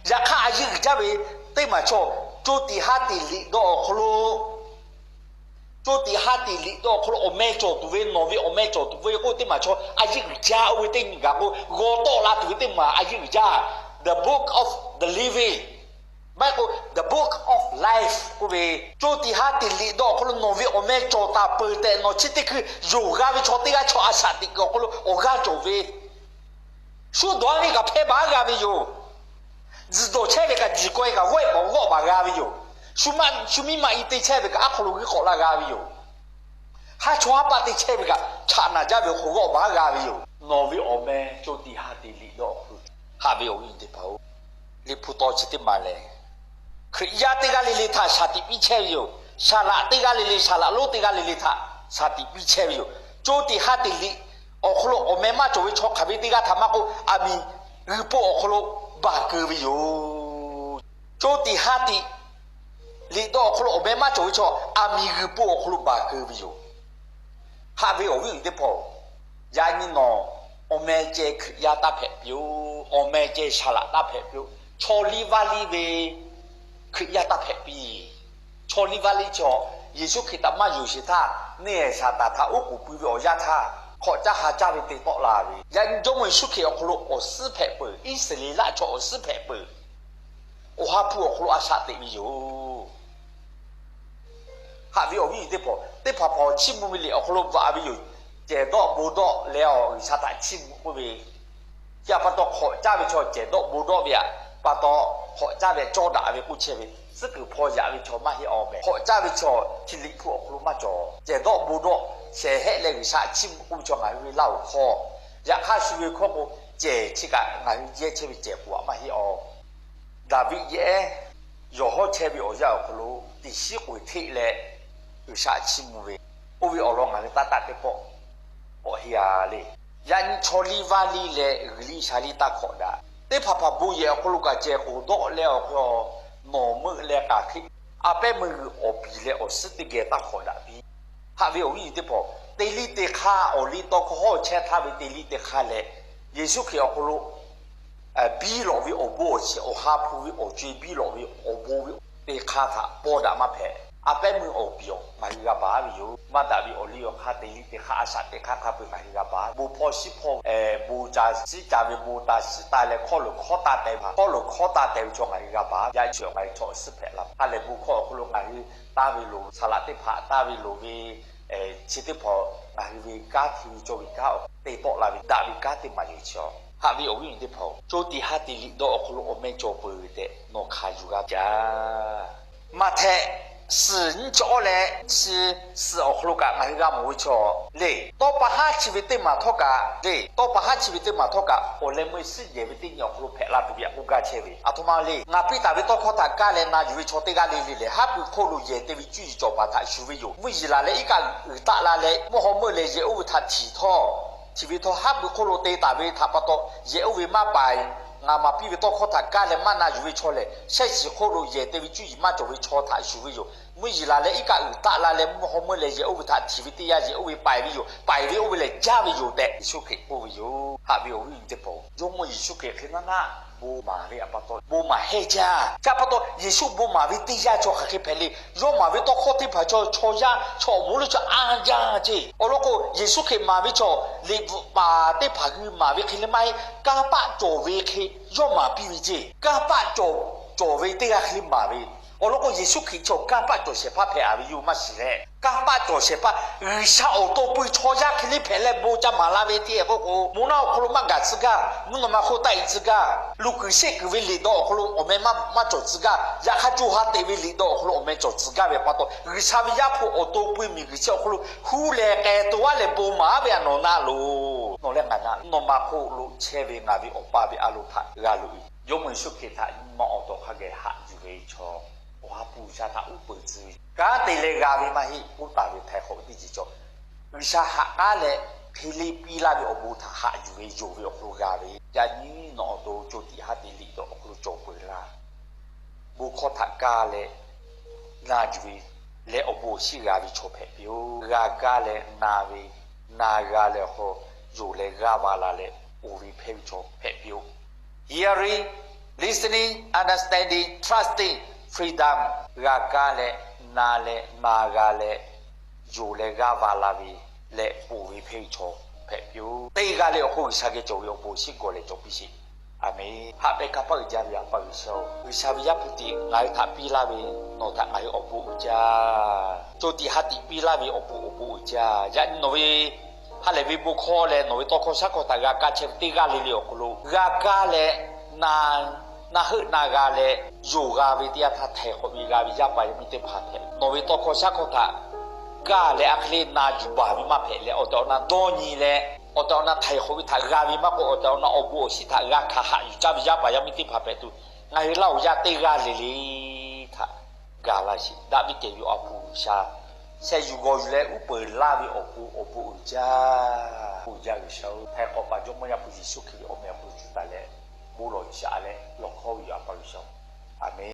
Yaꞈ hk'aˇ a yiˇ uiˍ jaˇ ve teˇ maˬ chaw, co tiꞈ ha tiꞈ liꞈ dawˇ awˬ hk'aw lo, co tiꞈ ha tiꞈ liꞈ dawˇ awˬ hk'aw lo awˬ meh cawˬ tuˬ ve, nawˬ ve awˬ meh cawˬ tuˬ ve k'oˆ teˇ maˬ chaw, a yiˇ uiˍ jaˇ. Oˇ ve teˇ nyi gaˬ k'o, g'aw tawˆ la tuˬ ve teˇ maˬ a yiˇ uiˍ jaˇ. The book of the living, maˇ heˆ k'o the book of life k'oˆ ve, co tiꞈ ha tiꞈ liꞈ dawˇ awˬ hk'aw lo nawˬ ve awˬ meh cawˬ taˍ peuˬ tehꞈ, nawˬ chi teˇ hkui yonˍ g'a ve chaw teˇ g'aˇ chaw a shaꞈ teꞈ kuiˬ awˬ hk'aw lo awˬ g'aˇ cawˬ ve, shu dawˬ-aˉ ve kaꞈ hpehˇ baˬ-aˉ g'a ve yoˬ. Tzuhˬ dawˬ chehˇ ve kaꞈ, jiˬ k'aw e kaꞈ g'awˆ e paˍ g'awˆ baˬ g'a ve yoˬ. Shu maˇ, shu miˇ maˇ i te chehˇ ve kaꞈ, aˉ hk'aw lo g'uiˇ k'awꞈ la g'a ve yoˬ. Haˉ chawˇ haˉ paˆ te chehˇ ve kaꞈ, chaꞈ naˬ jaˇ ve awˬ hk'aw g'awˆ baˬ g'a ve yoˬ. Nawˬ ve awˬ meh co tiꞈ ha tiꞈ liꞈ dawˇ awˬ hk'aw lo, haꞈ ve awˬ viˉ awˬ nyi teˇ hpaˍ-oˬ, Liꞈ hpu taw chi teˇ maˬ lehˬ, Hkriꞈ yaˇ teˇ g'aˇ le le htaꞈ shaˍ tiꞈ piˇ chehˇ ve yoˬ. Saˍ laꞈ teˇ g'aˇ le le, saˍ laꞈ lonˉ teˇ g'aˇ le le htaꞈ shaˍ tiꞈ piˇ chehˇ ve yoˬ. Co tiꞈ ha tiꞈ liꞈ awˬ hk'aw lo awˬ meh maˇ cawˬ ve chaw hk'aˬ ve teˇ g'aˇ htaꞈ maˇ k'oˆ, aˬ miˍ g'uiˬ po awˬ hk'aw lo baˬ keu ve yoˬ. Co tiꞈ ha tiꞈ liꞈ dawˇ awˬ hk'aw lo awˬ meh maˇ cawˬ ve chaw, aˬ miˍ g'uiˬ po awˬ hk'aw lo baˬ keu ve yoˬ. Haꞈ ve awˬ viˉ awˬ nyi teˇ hpaˍ-oˬ, yaꞈ nyi nawˬ awˬ meh ceh Hkriꞈ yaˇ taˇ hpehꞈ piˇ-oˆ. Awˬ meh ceh saˍ laꞈ taˇ hpehꞈ piˇ-oˆ. Chaw liˇ vaˇ liˇ ve Hkriꞈ yaˇ taˇ hpehꞈ piˇ. Chaw liˇ vaˇ liˇ chaw, Yeˍsuˆ Hkriꞈ htaꞈ maˇ yonˍ sheˍ htaˇ, neˇ Saˍtanˍ htaꞈ oˉ k'oˍ pui ve awˬ yanˇ htaˇ, hk'awꞈ caˇ ha caˇ ve te tawˆ la ve. Yaꞈ nyi Jawˇmawˇ Yeˍsuˆ Hkriꞈ awˬ hk'aw lo awˬ suhˉ hpehꞈ peuˬ, Iˉsaˍreˍlaˆ chaw awˬ suhˉ hpehꞈ peuˬ. Awˬ ha hpu awˬ hk'aw lo a shaꞈ teꞈ ve yoˬ. Haꞈ ve awˬ viˉ awˬ nyi teˇ hpaˍ, teˇ hpaˍ hpaˍ chiˇ mvuh ve liꞈ awˬ hk'aw lo bvuhꞈ ve yoˬ. Cehˬ dawˆ bon dawˆ leh awˬ G'uiˬsha htaꞈ chiˇ mvuh k'oˆ ve, chi htaꞈ pa taw hk'awꞈ caˇ ve chaw cehˬ dawˆ bon dawˆ ve htaꞈ pa taw hk'awꞈ caˇ ve cawˇ daꞈ ve k'oˆ chehˇ ve, tcuhˉ kuiˬ hpaw yaꞈ ve chaw maˇ heˆ awˬ meh. Hk'awꞈ caˇ ve chaw chi liꞈ hpu awˬ hk'aw lo maˇ cawˬ. Cehˬ dawˆ bon dawˆ shehˍ hehˆ leh G'uiˬsha chiˇ mvuh k'oˆ ve chaw ngaˬ hui ve laˇ oˬ hk'aw, yaꞈ hk'aˇ shu ve hkawˇ k'o, cehˬ chi kaꞈ ngaˬ hui jehˇ chehˇ ve cehˬ k'o aꞈ maˇ heˆ awˬ. Daˍviˆ yehˬ yawˬ hawˉ chehˇ ve awˬ yanˇ awˬ hk'aw lo teꞈ shiˉ k'oˍ hteˆ leh G'uiˬsha chiˇ mvuh ve, oˇ ve awˬ lawn ngaˬ hui taˇ taˆ teˇ pawˆ k'awꞈ heˆ a le. Yaꞈ nyi chaw liˇ vaˇ liˇ leh g'uiˬ liˇ sha liˇ taˇ hkawꞈ daꞈ. Teˇ hpaˍ hpaˍ bon yehˬ awˬ hk'aw lo kaꞈ cehˬ k'oˍ dawˆ leh awˬ hk'aw nawˬ meuˆ leh k'aˬ hk'e a pehˉ meuˇ g'uiˬ awˬ piˍ leh awˬ suhˉ teˇ geh taˇ hk'awꞈ daꞈ piˇ. Haꞈ ve awˬ viˉ awˬ nyi teˇ hpaˍ, teˇ liˇ teˇ hk'aˇ awˬ liˇ tawˇ hkawˇ hawˉ chehˇ htaˇ ve teˇ liˇ teˇ hk'aˇ leh, Yeˍsuˆ Hkriꞈ awˬ hk'aw lo biˇ lawꞈ ve awˬ bon awˬ shiˍ, awˬ ha hpu ve awˬ co-e biˇ lawꞈ ve awˬ bon ve teˇ hk'aˇ htaꞈ paw daꞈ maˇ hpehꞈ. A pehˉ meuˇ awˬ piˍ awˬ ngaˬ hui g'a baˬ ve yoˬ. Maˇ daꞈ ve awˬ liˇ awˬ hk'aˇ teˇ liˇ teˇ hk'aˇ a shaꞈ teꞈ hk'aˇ hk'a peu-eˬ ngaˬ hui g'a baˬ. Bon hpawˇ shiˉ hpawˇ, bon ca shiˉ ca ve bon ta shiˉ ta leh hkawˇ loˬ hkawˇ taˇ teh hpaˍ, hkawˇ loˬ hkawˇ taˇ teh ve chaw ngaˬ hui g'a baˬ. Yaꞈ nyi chi ngaˬ hui chaw awˬ suhˉ hpehꞈ la. Ha lehˬ bon hkawˇ awˬ hk'aw lo ngaˬ hui taˇ ve loˍ, saˍ laꞈ teˇ hpaˍ taˇ ve loˍ ve, chi teˇ hpaˍ ngaˬ hui ve kanˉ hteˇ ve cawˇ ve kanˉ awˬ te tawˆ la ve daꞈ ve kanˉ teˇ maˬ yoˬ chi. Haꞈ ve awˬ viˉ awˬ nyi teˇ hpaˍ-oˬ, co tiꞈ ha tiꞈ liꞈ dawˇ awˬ hk'aw lo awˬ meh cawˬ peuˬ tehꞈ nawˬ hkanˍ yuˬ g'a jaˇ. Maꞈhtehˍ suhˍ nyiˇ chi awˇ leh chi suhˍ awˬ hk'aw lo kaꞈ ngaˬ hui g'a mawˬ ve chaw le. Tawˇ pa haˉ chi ve teˇ maˬ htawˇ kaꞈ le, tawˇ pa haˉ chi ve teˇ maˬ htawˇ kaꞈ awˬ leh meuˇ suhˉ jehˬ ve teˇ nyi awˬ hk'aw lo hpehꞈ la tuˬ ve aꞈ k'oˆ gaˇ chehˇ ve, aˬ htoꞈ ma le. Ngaˬ piˇ taˍ ve tawˇ hkawˇ htaꞈ kaˇ leh na yuˬ ve chaw teˇ g'aˇ le le lehˬ, haˉ pui hk'oˆ lo yehˬ te ve cuˇ yiˍ cawˬ paˍ htaꞈ shuˍ ve yoˬ. Mvuhˇ yeˬ laˬ leh iˉ kaˆ uiˍ taˆ la leh mvuhˇ haw meuˆ leh yehˬ oˇ ve htaꞈ htiˍ htawˇ, htiˍ ve htawˇ haˉ pui hk'oˆ lo te taˍ ve htaꞈ pa taw yehˬ oˇ ve maˇ paiˍ. Ngaˬ maˍ piˇ ve tawˇ hkawˇ htaꞈ kaˇ leh maˇ na yuˬ ve chaw lehˬ, shehˆ shiˍ hk'oˆ lo yehˬ te ve cuˇ yiˍ maˇ cawˬ ve chaw htaꞈ shuˍ ve yoˬ. Mvuhˇ yeˬ laˬ leh iˉ kaˆ uiˍ taˆ la leh mvuhˇ haw meuˆ leh yehˬ oˇ ve htaꞈ htiˍ ve teˇ yanˇ, yehˬ oˇ ve paiˍ ve yoˬ. Paiˍ ve oˇ ve lehˬ jaˇ ve yoˬ tehꞈ Yeˍsuˆ Hkriꞈ k'oˆ ve yoˬ. Haꞈ ve awˬ viˉ awˬ nyi teˇ hpaˍ-oˬ, Jawˇmawˇ Yeˍsuˆ Hkriꞈ hk'e naˉ naˆ bon maˍ ve pa taw, bon maˍ hehnˇ jaˇ. Chi pa taw Yeˍsuˆ bon maˍ ve teˇ yanˇ chaw hk'aˬ hk'e hpehꞈ le. Yawˇ maˍ ve tawˇ hkawˇ teˇ hpaˍ chaw, chaw yaˇ chaw awˬ moˍ lo chaw a jaˇ ceˇ. Awˬ lawn k'o, Yeˍsuˆ Hkriꞈ maˍ ve chaw liꞈ bvuhꞈ paˍ teˇ hpaˍ hui maˍ ve hk'e le maˇ heˆ. Kanˇ paˆ cawˬ ve hk'e yawˇ maˍ piˇ ve ceˇ. Kanˇ paˆ cawˬ, cawˬ ve teˇ g'aˇ hk'e le maˍ ve. Awˬ lawn k'o, Yeˍsuˆ Hkriꞈ chaw kanˇ paˆ cawˬ shehˍ hpaˇ hpehꞈ a ve yoˬ maˇ shiˍ leh, kanˇ paˆ cawˬ shehˍ hpaˇ G'uiˬsha awˬ to pui chaw yaˇ hk'e le hpehꞈ leh bon ca maˍ la ve teˇ k'oˆ k'o, moˬ naˆ awˬ hk'aw lo maˇ gaˬ tcuh gaˇ. Mvuhˇ naw ma hk'oˆ taˆ-e tcuh gaˇ. Luˬ kuiˬ sheˆ kuiˬ ve liꞈ dawˇ awˬ hk'aw lo awˬ meh maˇ cawˬ tcuh gaˇ. Yaꞈ hk'aˇ co ha teꞈ ve liꞈ dawˇ awˬ hk'aw lo awˬ meh cawˬ tcuh gaˇ ve pa taw, G'uiˬsha ve Yaˇ hpu awˬ to pui miˬguiˬ chi awˬ hk'aw lo huˉ leh k'ai to-aˉ leh bon maˍ ve aꞈ nawˬ naˆ loˬ. Nawˬ leh ngaˬ naˆ, mvuhˇ naw ma hk'oˆ lo chehˇ ve ngaˬ ve Awˬ pa ve a loˍ htaꞈ g'a loꞈ-e. Jawˇmawˇ Yeˍsuˆ Hkriꞈ htaꞈ nyi ma awˬ tawˍ hk'a geh haꞈ yuˬ ve chaw, Awˬ ha hpu G'uiˬsha htaꞈ uˉ peunˍ tcuh ve kanˉ te leh g'a ve maˇ heˆ k'oˆ taˍ ve htaiˍ hk'awꞈ ve teˇ ceuˬ cawˬ. G'uiˬsha haꞈ k'aˉ leh hk'e le piˇ laˇ ve awˬ bon htaꞈ haꞈ yuˬ ve yonˍ ve awˬ hk'aw lo g'a ve, yaꞈ nyi nawˬ awˬ to co tiꞈ ha tiꞈ liꞈ dawˇ awˬ hk'aw lo cawˬ peuˬ laˇ. Bon hkawˇ htaꞈ kaˇ leh na yuˬ ve leh awˬ bon awˬ shinˉ g'a ve chaw hpehꞈ piˇ-oˆ. G'a kaˇ leh na ve, na g'a leh awˬ hk'aw yonˍ leh g'aˇ va la leh ponˬ ve hpehˇ ve chaw hpehꞈ piˇ-oˆ. Hearing, listening, understanding, trusting, freedom. G'a kaˇ leh, na leh, na g'a leh, yonˍ leh g'aˇ va la ve leh ponˬ ve hpehˇ ve chaw hpehꞈ piˇ-oˆ. Teˇ g'aˇ leh awˬ hk'oˆ G'uiˬsha geh cawˬ ve awˬ bon awˬ shinˉ gawˬ leh cawˬ piˇ sheˍ. Aˬmenˍ. Haꞈ pehˇ kanˇ paˆ uiˍ jaˇ ve Awˬ pa G'uiˬsha-oˬ, G'uiˬsha ve Yaˇ hpu tiꞈ ngaˬ hui htaꞈ piˇ laˇ ve nawˬ htaꞈ ngaˬ hui awˬ bon uiˍ jaˇ. Co tiꞈ ha tiꞈ piˇ laˇ ve awˬ bon awˬ bon uiˍ jaˇ. Yaꞈ nyi nawˬ ve ha lehˬ ve bon hkawˇ leh nawˬ ve tawˇ hkawˇ shaˉ hkawˇ htaꞈ g'a kaˇ chehˇ ve teˇ g'aˇ le le awˬ hk'aw lo g'a kaˇ leh na Na heuˆ na g'a leh, yonˍ g'a ve teˇ yanˇ htaˇ htaiˍ hk'awꞈ ve g'a ve yaˇ paˍ yaˇ miˇ teˇ hpaˍ hpehꞈ. Nawˬ ve tawˇ hkawˇ shaˉ hkawˇ htaꞈ gaˇ leh, a hk'e le na yuˬ baˬ ve maˇ hpehꞈ leh, awˬ tehˬ awˬ na dawˇ nyi leh, awˬ tehˬ awˬ na htaiˍ hk'awꞈ ve htaꞈ g'a ve maˇ k'oˆ, awˬ tehˬ awˬ na awˬ bon awˬ shinˉ htaꞈ g'a hkanˍ haꞈ yuˬ caˇ ve yaˇ paˍ yaˇ miˇ teˇ hpaˍ hpehꞈ tuˬ, ngaˬ hui Laˇ huˍ yaˇ teˇ g'aˇ le le htaꞈ gaˬ la sheˍ. Daꞈ ve kehˬ ve yoˬ, a pu G'uiˬsha. Sheh yuˬ g'awˬ yuˬ leh uˉ peunˍ laˇ ve awˬ pon awˬ bon uiˍ jaˇ. Bon jaˇ G'uiˬsha-oˬ, htaiˍ hk'awꞈ paˍ Jawˇmawˇ Yaˇ pu Yeˍsuˆ Hkriꞈ ve awˬ meh awˬ hk'aw lo juˇ taˍ leh, bon lawˬ shaꞈ leh lawˬ hkawˇ ve yoˬ, a pa G'uiˬsha-oˬ. Aˍmenˍ.